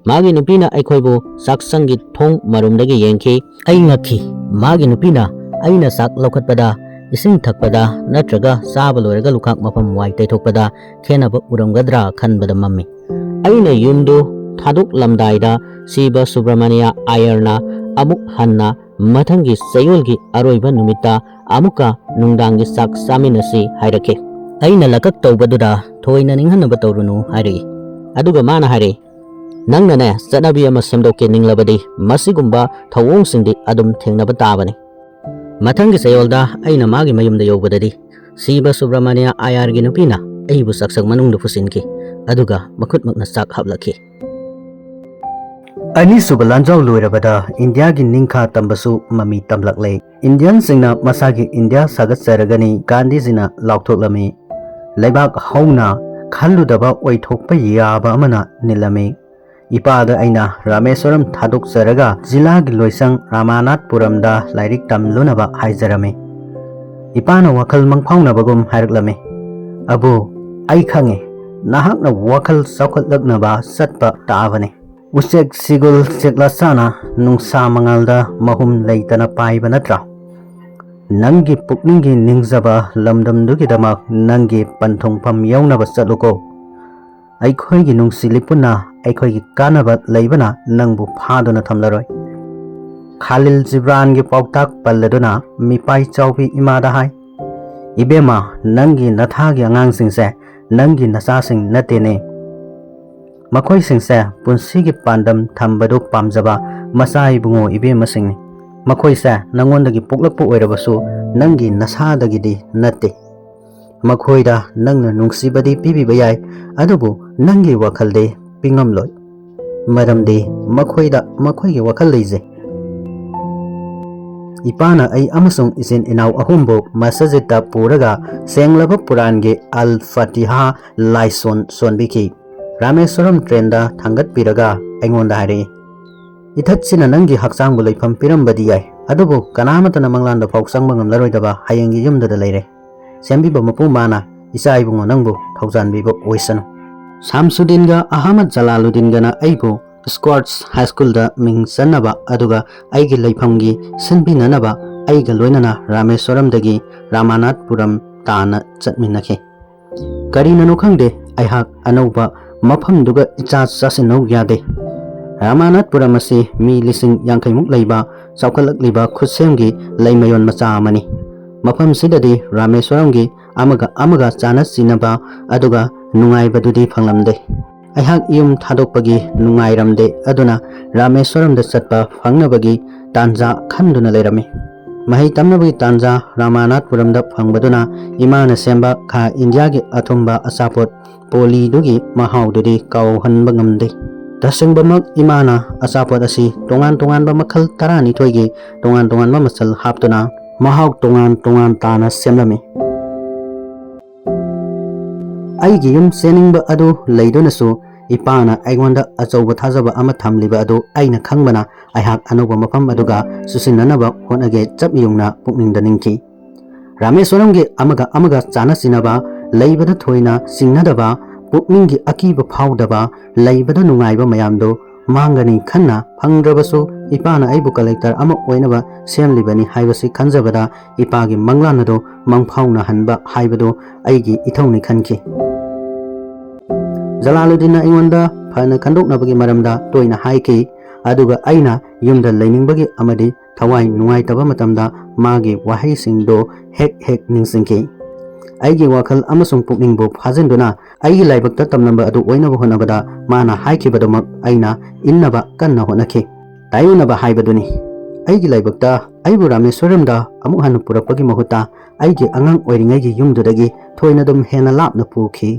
ꯃꯥꯒꯤ ꯅꯨꯄꯤꯅ ꯑꯩꯈꯣꯏꯕꯨ ꯆꯥꯛꯁꯪꯒꯤ ꯊꯣꯡ ꯃꯔꯨꯝꯗꯒꯤ ꯌꯦꯡꯈꯤ꯫ ꯑꯩ ꯉꯛꯈꯤ꯫ ꯃꯥꯒꯤ ꯅꯨꯄꯤꯅ ꯑꯩꯅ ꯆꯥꯛ ꯂꯧꯈꯠꯄꯗ, ꯏꯁꯤꯡ ꯊꯛꯄꯗ ꯅꯠꯇ꯭ꯔꯒ ꯆꯥꯕ ꯂꯣꯏꯔꯒ ꯂꯨꯈꯥꯛ ꯃꯐꯝ ꯋꯥꯏ ꯇꯩꯊꯣꯛꯄꯗ ꯈꯦꯟꯅꯕ ꯎꯔꯝꯒꯗ꯭ꯔꯥ ꯈꯟꯕꯗ ꯃꯝꯃꯤ꯫ ꯑꯩꯅ ꯌꯨꯝꯗꯨ ꯊꯥꯗꯣꯛꯂꯝꯗꯥꯏꯗ ꯁꯤꯕ ꯁꯨꯕ꯭ꯔꯃꯅꯤꯌ ꯑꯥꯌꯔꯅ ꯑꯃꯨꯛ ꯍꯟꯅ ꯃꯊꯪꯒꯤ ꯆꯌꯣꯜꯒꯤ ꯑꯔꯣꯏꯕ ꯅꯨꯃꯤꯠꯇ ꯑꯃꯨꯛꯀ ꯅꯨꯡꯗꯥꯡꯒꯤ ꯆꯥꯛ ꯆꯥꯃꯤꯟꯅꯁꯤ ꯍꯥꯏꯔꯛꯈꯤ꯫ ꯑꯩꯅ ꯂꯀꯛ ꯇꯧꯕꯗꯨꯗ ꯊꯣꯏꯅ ꯅꯤꯡꯍꯟꯅꯕ ꯇꯧꯔꯨꯅꯨ ꯍꯥꯏꯔꯛꯏ꯫ ꯑꯗꯨꯒ ꯃꯥꯅ ꯍꯥꯏꯔꯛꯏ, "ꯅꯪꯅꯅꯦ ꯆꯠꯅꯕꯤ ꯑꯃ ꯁꯦꯝꯗꯣꯛꯀꯦ ꯅꯤꯡꯂꯕꯗꯤ ꯃꯁꯤꯒꯨꯝꯕ ꯊꯧꯑꯣꯡꯁꯤꯡꯗꯤ ꯑꯗꯨꯝ ꯊꯦꯡꯅꯕ ꯇꯥꯕꯅꯤ"꯫ ꯃꯊꯪꯒꯤ ꯆꯌꯣꯜꯗ ꯑꯩꯅ ꯃꯥꯒꯤ ꯃꯌꯨꯝꯗ ꯌꯧꯕꯗꯗꯤ ꯁꯤꯕ ꯁꯨꯕ꯭ꯔꯃꯅꯤꯌ ꯑꯥꯌꯥꯔꯒꯤ ꯅꯨꯄꯤꯅ ꯑꯩꯕꯨ ꯆꯥꯛꯁꯪ ꯃꯅꯨꯡꯗ ꯄꯨꯁꯤꯟꯈꯤ, ꯑꯗꯨꯒ ꯃꯈꯨꯠꯃꯛꯅ ꯆꯥꯛ ꯍꯥꯞꯂꯛꯈꯤ꯫ ꯑꯅꯤꯁꯨꯕ ꯂꯥꯟꯖꯥꯎ ꯂꯣꯏꯔꯕꯗ ꯏꯟꯗꯤꯌꯥꯒꯤ ꯅꯤꯡꯈꯥ ꯇꯝꯕꯁꯨ ꯃꯃꯤ ꯇꯝꯂꯛꯂꯦ꯫ ꯏꯟꯗꯤꯌꯟꯁꯤꯡꯅ ꯃꯁꯥꯒꯤ ꯏꯟꯗꯤꯌꯥ ꯁꯥꯒꯠꯆꯔꯒꯅꯤ ꯒꯥꯟꯙꯤꯖꯤꯅ ꯂꯥꯎꯊꯣꯛꯂꯝꯃꯤ꯫ ꯂꯩꯕꯥꯛ ꯍꯧꯅ ꯈꯜꯂꯨꯗꯕ ꯑꯣꯏꯊꯣꯛꯄ ꯌꯥꯕ ꯑꯃꯅ ꯅꯤꯜꯂꯝꯃꯤ꯫ ꯏꯄꯥꯗ ꯑꯩꯅ ꯔꯥꯃꯦꯁ꯭ꯋꯔꯝ ꯊꯥꯗꯣꯛꯆꯔꯒ ꯖꯤꯂꯥꯒꯤ ꯂꯣꯏꯁꯪ ꯔꯥꯃꯥꯅꯥꯊꯄꯨꯔꯝꯗ ꯂꯥꯏꯔꯤꯛ ꯇꯝꯂꯨꯅꯕ ꯍꯥꯏꯖꯔꯝꯃꯤ꯫ ꯏꯄꯥꯅ ꯋꯥꯈꯜ ꯃꯪꯐꯥꯎꯅꯕꯒꯨꯝ ꯍꯥꯏꯔꯛꯂꯝꯃꯤ, "ꯑꯕꯨ, ꯑꯩ ꯈꯪꯉꯤ, ꯅꯍꯥꯛꯅ ꯋꯥꯈꯜ ꯆꯥꯎꯈꯠꯂꯛꯅꯕ ꯆꯠꯄ ꯇꯥꯕꯅꯤ꯫ ꯎꯆꯦꯛ ꯁꯤꯒꯨꯜ ꯆꯦꯛꯂꯥꯆꯥꯅ ꯅꯨꯡꯁꯥ ꯃꯉꯥꯜꯗ ꯃꯍꯨꯝ ꯂꯩꯇꯅ ꯄꯥꯏꯕ ꯅꯠꯇ꯭ꯔꯥ? ꯅꯪꯒꯤ ꯄꯨꯛꯅꯤꯡꯒꯤ ꯅꯤꯡꯖꯕ ꯂꯝꯗꯝꯗꯨꯒꯤꯗꯃꯛ ꯅꯪꯒꯤ ꯄꯟꯊꯨꯡꯐꯝ ꯌꯧꯅꯕ ꯆꯠꯂꯨꯀꯣ꯫ ꯑꯩꯈꯣꯏꯒꯤ ꯅꯨꯡꯁꯤ ꯂꯤꯄꯨꯟꯅ ꯑꯩꯈꯣꯏꯒꯤ ꯀꯥꯟꯅꯕ ꯂꯩꯕꯅ ꯅꯪꯕꯨ ꯐꯥꯗꯨꯅ ꯊꯝꯂꯔꯣꯏ꯫" ꯈꯥꯂꯤꯜ ꯖꯤꯕ꯭ꯔꯥꯟꯒꯤ ꯄꯥꯎꯇꯥꯛ ꯄꯜꯂꯗꯨꯅ ꯃꯤꯄꯥꯏ ꯆꯥꯎꯕꯤ ꯏꯃꯥꯗ ꯍꯥꯏ, "ꯏꯕꯦꯝꯃ, ꯅꯪꯒꯤ ꯅꯊꯥꯒꯤ ꯑꯉꯥꯡꯁꯤꯡꯁꯦ ꯅꯪꯒꯤ ꯅꯆꯥꯁꯤꯡ ꯅꯠꯇꯦꯅꯦ꯫ ꯃꯈꯣꯏꯁꯤꯡꯁꯦ ꯄꯨꯟꯁꯤꯒꯤ ꯄꯥꯟꯗꯝ ꯊꯝꯕꯗꯨ ꯄꯥꯝꯖꯕ ꯃꯆꯥ ꯏꯕꯨꯡꯉꯣ ꯏꯕꯦꯝꯃꯁꯤꯡꯅꯤ꯫ ꯃꯈꯣꯏꯁꯦ ꯅꯪꯉꯣꯟꯗꯒꯤ ꯄꯣꯛꯂꯛꯄ ꯑꯣꯏꯔꯕꯁꯨ ꯅꯪꯒꯤ ꯅꯁꯥꯗꯒꯤꯗꯤ ꯅꯠꯇꯦ꯫ ꯃꯈꯣꯏꯗ ꯅꯪꯅ ꯅꯨꯡꯁꯤꯕꯗꯤ ꯄꯤꯕꯤꯕ ꯌꯥꯏ, ꯑꯗꯨꯕꯨ ꯅꯪꯒꯤ ꯋꯥꯈꯜꯗꯤ ꯄꯤꯉꯝꯂꯣꯏ꯫ ꯃꯔꯝꯗꯤ ꯃꯈꯣꯏꯗ ꯃꯈꯣꯏꯒꯤ ꯋꯥꯈꯜ ꯂꯩꯖꯩ꯫" ꯏꯄꯥꯅ ꯑꯩ ꯑꯃꯁꯨꯡ ꯏꯆꯤꯟ ꯏꯅꯥꯎ ꯑꯍꯨꯝꯕꯨ ꯃꯁꯖꯤꯗꯇ ꯄꯨꯔꯒ ꯁꯦꯡꯂꯕ ꯄꯨꯔꯥꯟꯒꯤ ꯑꯜ ꯐꯇꯤꯍꯥ ꯂꯥꯏꯁꯣꯟ ꯁꯣꯟꯕꯤꯈꯤ꯫ ꯔꯥꯃꯦꯁ꯭ꯋꯔꯝ ꯇ꯭ꯔꯦꯟꯗ ꯊꯥꯡꯒꯠꯄꯤꯔꯒ ꯑꯩꯉꯣꯟꯗ ꯍꯥꯏꯔꯛꯏ, "ꯏꯊꯠꯁꯤꯅ ꯅꯪꯒꯤ ꯍꯛꯆꯥꯡꯕꯨ ꯂꯩꯐꯝ ꯄꯤꯔꯝꯕꯗꯤ ꯌꯥꯏ, ꯑꯗꯨꯕꯨ ꯀꯅꯥꯃꯠꯇꯅ ꯃꯪꯂꯥꯟꯗ ꯐꯥꯎ ꯆꯪꯕ ꯉꯝꯂꯔꯣꯏꯗꯕ ꯍꯌꯦꯡꯒꯤ ꯌꯨꯝꯗꯨꯗ ꯂꯩꯔꯦ꯫ ꯁꯦꯝꯕꯤꯕ ꯃꯄꯨ ꯃꯥꯅ ꯏꯆꯥ ꯏꯕꯨꯡꯉꯣ ꯅꯪꯕꯨ ꯊꯧꯖꯥꯟꯕꯤꯕ ꯑꯣꯏꯁꯅꯨ꯫" ꯁꯥꯝꯁꯨꯗꯤꯟꯒ ꯑꯍꯃꯗ ꯖꯂꯥꯂꯨꯗꯤꯟꯒꯅ ꯑꯩꯕꯨ ꯁ꯭ꯀ꯭ꯋꯥꯠꯁ ꯍꯥꯏ ꯁ꯭ꯀꯨꯜꯗ ꯃꯤꯡ ꯆꯟꯅꯕ ꯑꯗꯨꯒ ꯑꯩꯒꯤ ꯂꯩꯐꯝꯒꯤ ꯁꯤꯟꯕꯤꯅꯅꯕ ꯑꯩꯒ ꯂꯣꯏꯅꯅ ꯔꯥꯃꯦꯁ꯭ꯋꯔꯝꯗꯒꯤ ꯔꯥꯃꯥꯅꯥꯊꯄꯨꯔꯝ ꯇꯥꯟꯅ ꯆꯠꯃꯤꯟꯅꯈꯤ꯫ ꯀꯔꯤꯅꯅꯣ ꯈꯪꯗꯦ, ꯑꯩꯍꯥꯛ ꯑꯅꯧꯕ ꯃꯐꯝꯗꯨꯒ ꯏꯆꯥ ꯆꯥꯁꯤꯟꯅꯧ ꯌꯥꯗꯦ꯫ ꯔꯥꯃꯥꯅꯥꯊꯄꯨꯔꯝ ꯑꯁꯤ ꯃꯤ ꯂꯤꯁꯤꯡ ꯌꯥꯡꯈꯩꯃꯨꯛ ꯂꯩꯕ ꯆꯥꯎꯈꯠꯂꯛꯂꯤꯕ ꯈꯨꯠꯁꯦꯝꯒꯤ ꯂꯩꯃꯌꯣꯟ ꯃꯆꯥ ꯑꯃꯅꯤ꯫ ꯃꯐꯝꯁꯤꯗꯗꯤ ꯔꯥꯃꯦꯁ꯭ꯋꯔꯝꯒꯤ ꯑꯃꯒ ꯑꯃꯒ ꯆꯥꯅ ꯆꯤꯟꯅꯕ ꯑꯗꯨꯒ ꯅꯨꯡꯉꯥꯏꯕꯗꯨꯗꯤ ꯐꯪꯂꯝꯗꯦ꯫ ꯑꯩꯍꯥꯛ ꯌꯨꯝ ꯊꯥꯗꯣꯛꯄꯒꯤ ꯅꯨꯡꯉꯥꯏꯔꯝꯗꯦ, ꯑꯗꯨꯅ ꯔꯥꯃꯦꯁ꯭ꯋꯔꯝꯗ ꯆꯠꯄ ꯐꯪꯅꯕꯒꯤ ꯇꯥꯟꯖꯥ ꯈꯟꯗꯨꯅ ꯂꯩꯔꯝꯃꯤ꯫ ꯃꯍꯩ ꯇꯝꯅꯕꯒꯤ ꯇꯥꯟꯖꯥ ꯔꯥꯃꯥꯅꯥꯊꯄꯨꯔꯝꯗ ꯐꯪꯕꯗꯨꯅ ꯏꯃꯥꯅ ꯁꯦꯝꯕ ꯈꯥ ꯏꯟꯗꯤꯌꯥꯒꯤ ꯑꯊꯨꯝꯕ ꯑꯆꯥꯄꯣꯠ ꯄꯣꯂꯤꯗꯨꯒꯤ ꯃꯍꯥꯎꯗꯨꯗꯤ ꯀꯥꯎꯍꯟꯕ ꯉꯝꯗꯦ꯫ ꯇꯁꯦꯡꯕꯃꯛ ꯏꯃꯥꯅ ꯑꯆꯥꯄꯣꯠ ꯑꯁꯤ ꯇꯣꯉꯥꯟ ꯇꯣꯉꯥꯟꯕ ꯃꯈꯜ ꯇꯔꯥꯅꯤꯊꯣꯏꯒꯤ ꯇꯣꯉꯥꯟ ꯇꯣꯉꯥꯟꯕ ꯃꯆꯜ ꯍꯥꯞꯇꯨꯅ ꯃꯍꯥꯎ ꯇꯣꯉꯥꯟ ꯇꯣꯉꯥꯟ ꯇꯥꯅ ꯁꯦꯝꯂꯝꯃꯤ꯫ ꯑꯩꯒꯤ ꯌꯨꯝ ꯆꯦꯟꯅꯤꯡꯕ ꯑꯗꯨ ꯂꯩꯗꯨꯅꯁꯨ, ꯏꯄꯥꯅ ꯑꯩꯉꯣꯟꯗ ꯑꯆꯧꯕ ꯊꯥꯖꯕ ꯑꯃ ꯊꯝꯂꯤꯕ ꯑꯗꯨ ꯑꯩꯅ ꯈꯪꯕꯅ, ꯑꯩꯍꯥꯛ ꯑꯅꯧꯕ ꯃꯐꯝ ꯑꯗꯨꯒ ꯆꯨꯁꯤꯟꯅꯅꯕ ꯍꯣꯠꯅꯒꯦ ꯆꯞ ꯌꯨꯡꯅ ꯄꯨꯛꯅꯤꯡꯗ ꯅꯤꯡꯈꯤ꯫ ꯔꯥꯃꯦꯁ꯭ꯋꯔꯝꯒꯤ ꯑꯃꯒ ꯑꯃꯒ ꯆꯥꯅ ꯆꯤꯟꯅꯕ, ꯂꯩꯕꯗ ꯊꯣꯏꯅ ꯆꯤꯡꯅꯗꯕ, ꯄꯨꯛꯅꯤꯡꯒꯤ ꯑꯀꯤꯕ ꯐꯥꯎꯗꯕ, ꯂꯩꯕꯗ ꯅꯨꯡꯉꯥꯏꯕ ꯃꯌꯥꯝꯗꯨ ꯃꯥꯡꯒꯅꯤ ꯈꯟꯅ, ꯐꯪꯗ꯭ꯔꯕꯁꯨ ꯏꯄꯥꯅ ꯑꯩꯕꯨ ꯀꯂꯦꯛꯇꯔ ꯑꯃ ꯑꯣꯏꯅꯕ ꯁꯦꯝꯂꯤꯕꯅꯤ ꯍꯥꯏꯕꯁꯤ ꯈꯟꯖꯕꯗ, ꯏꯄꯥꯒꯤ ꯃꯪꯂꯥꯟ ꯑꯗꯨ ꯃꯪꯐꯥꯎꯅꯍꯟꯕ ꯍꯥꯏꯕꯗꯨ ꯑꯩꯒꯤ ꯏꯊꯧꯅꯤ ꯈꯟꯈꯤ꯫ ꯖꯂꯥꯂꯨꯗꯤꯟꯅ ꯑꯩꯉꯣꯟꯗ ꯐꯅ ꯈꯟꯗꯣꯛꯅꯕꯒꯤ ꯃꯔꯝꯗ ꯇꯣꯏꯅ ꯍꯥꯏꯈꯤ, ꯑꯗꯨꯒ ꯑꯩꯅ ꯌꯨꯝꯗ ꯂꯩꯅꯤꯡꯕꯒꯤ ꯑꯃꯗꯤ ꯊꯋꯥꯏ ꯅꯨꯡꯉꯥꯏꯇꯕ ꯃꯇꯝꯗ ꯃꯥꯒꯤ ꯋꯥꯍꯩꯁꯤꯡꯗꯨ ꯍꯦꯛ ꯍꯦꯛ ꯅꯤꯡꯁꯤꯡꯈꯤ꯫ ꯑꯩꯒꯤ ꯋꯥꯈꯜ ꯑꯃꯁꯨꯡ ꯄꯨꯛꯅꯤꯡꯕꯨ ꯐꯥꯖꯤꯟꯗꯨꯅ ꯑꯩꯒꯤ ꯂꯥꯏꯕꯛꯇ ꯇꯝꯂꯝꯕ ꯑꯗꯨ ꯑꯣꯏꯅꯕ ꯍꯣꯠꯅꯕꯗ, ꯃꯥꯅ ꯍꯥꯏꯈꯤꯕꯗꯨꯃꯛ ꯑꯩꯅ ꯏꯟꯅꯕ ꯀꯟꯅ ꯍꯣꯠꯅꯈꯤ꯫ ꯇꯥꯏꯑꯣꯟꯅꯕ ꯍꯥꯏꯕꯗꯨꯅꯤ꯫ ꯑꯩꯒꯤ ꯂꯥꯏꯕꯛꯇ ꯑꯩꯕꯨ ꯔꯥꯃꯦꯁ꯭ꯋꯔꯝꯗ ꯑꯃꯨꯛ ꯍꯟꯅ ꯄꯨꯔꯛꯄꯒꯤ ꯃꯍꯨꯠꯇ, ꯑꯩꯒꯤ ꯑꯉꯥꯡ ꯑꯣꯏꯔꯤꯉꯩꯒꯤ ꯌꯨꯝꯗꯨꯗꯒꯤ ꯊꯣꯏꯅ ꯑꯗꯨꯝ ꯍꯦꯟꯅ ꯂꯥꯞꯅ ꯄꯨꯈꯤ꯫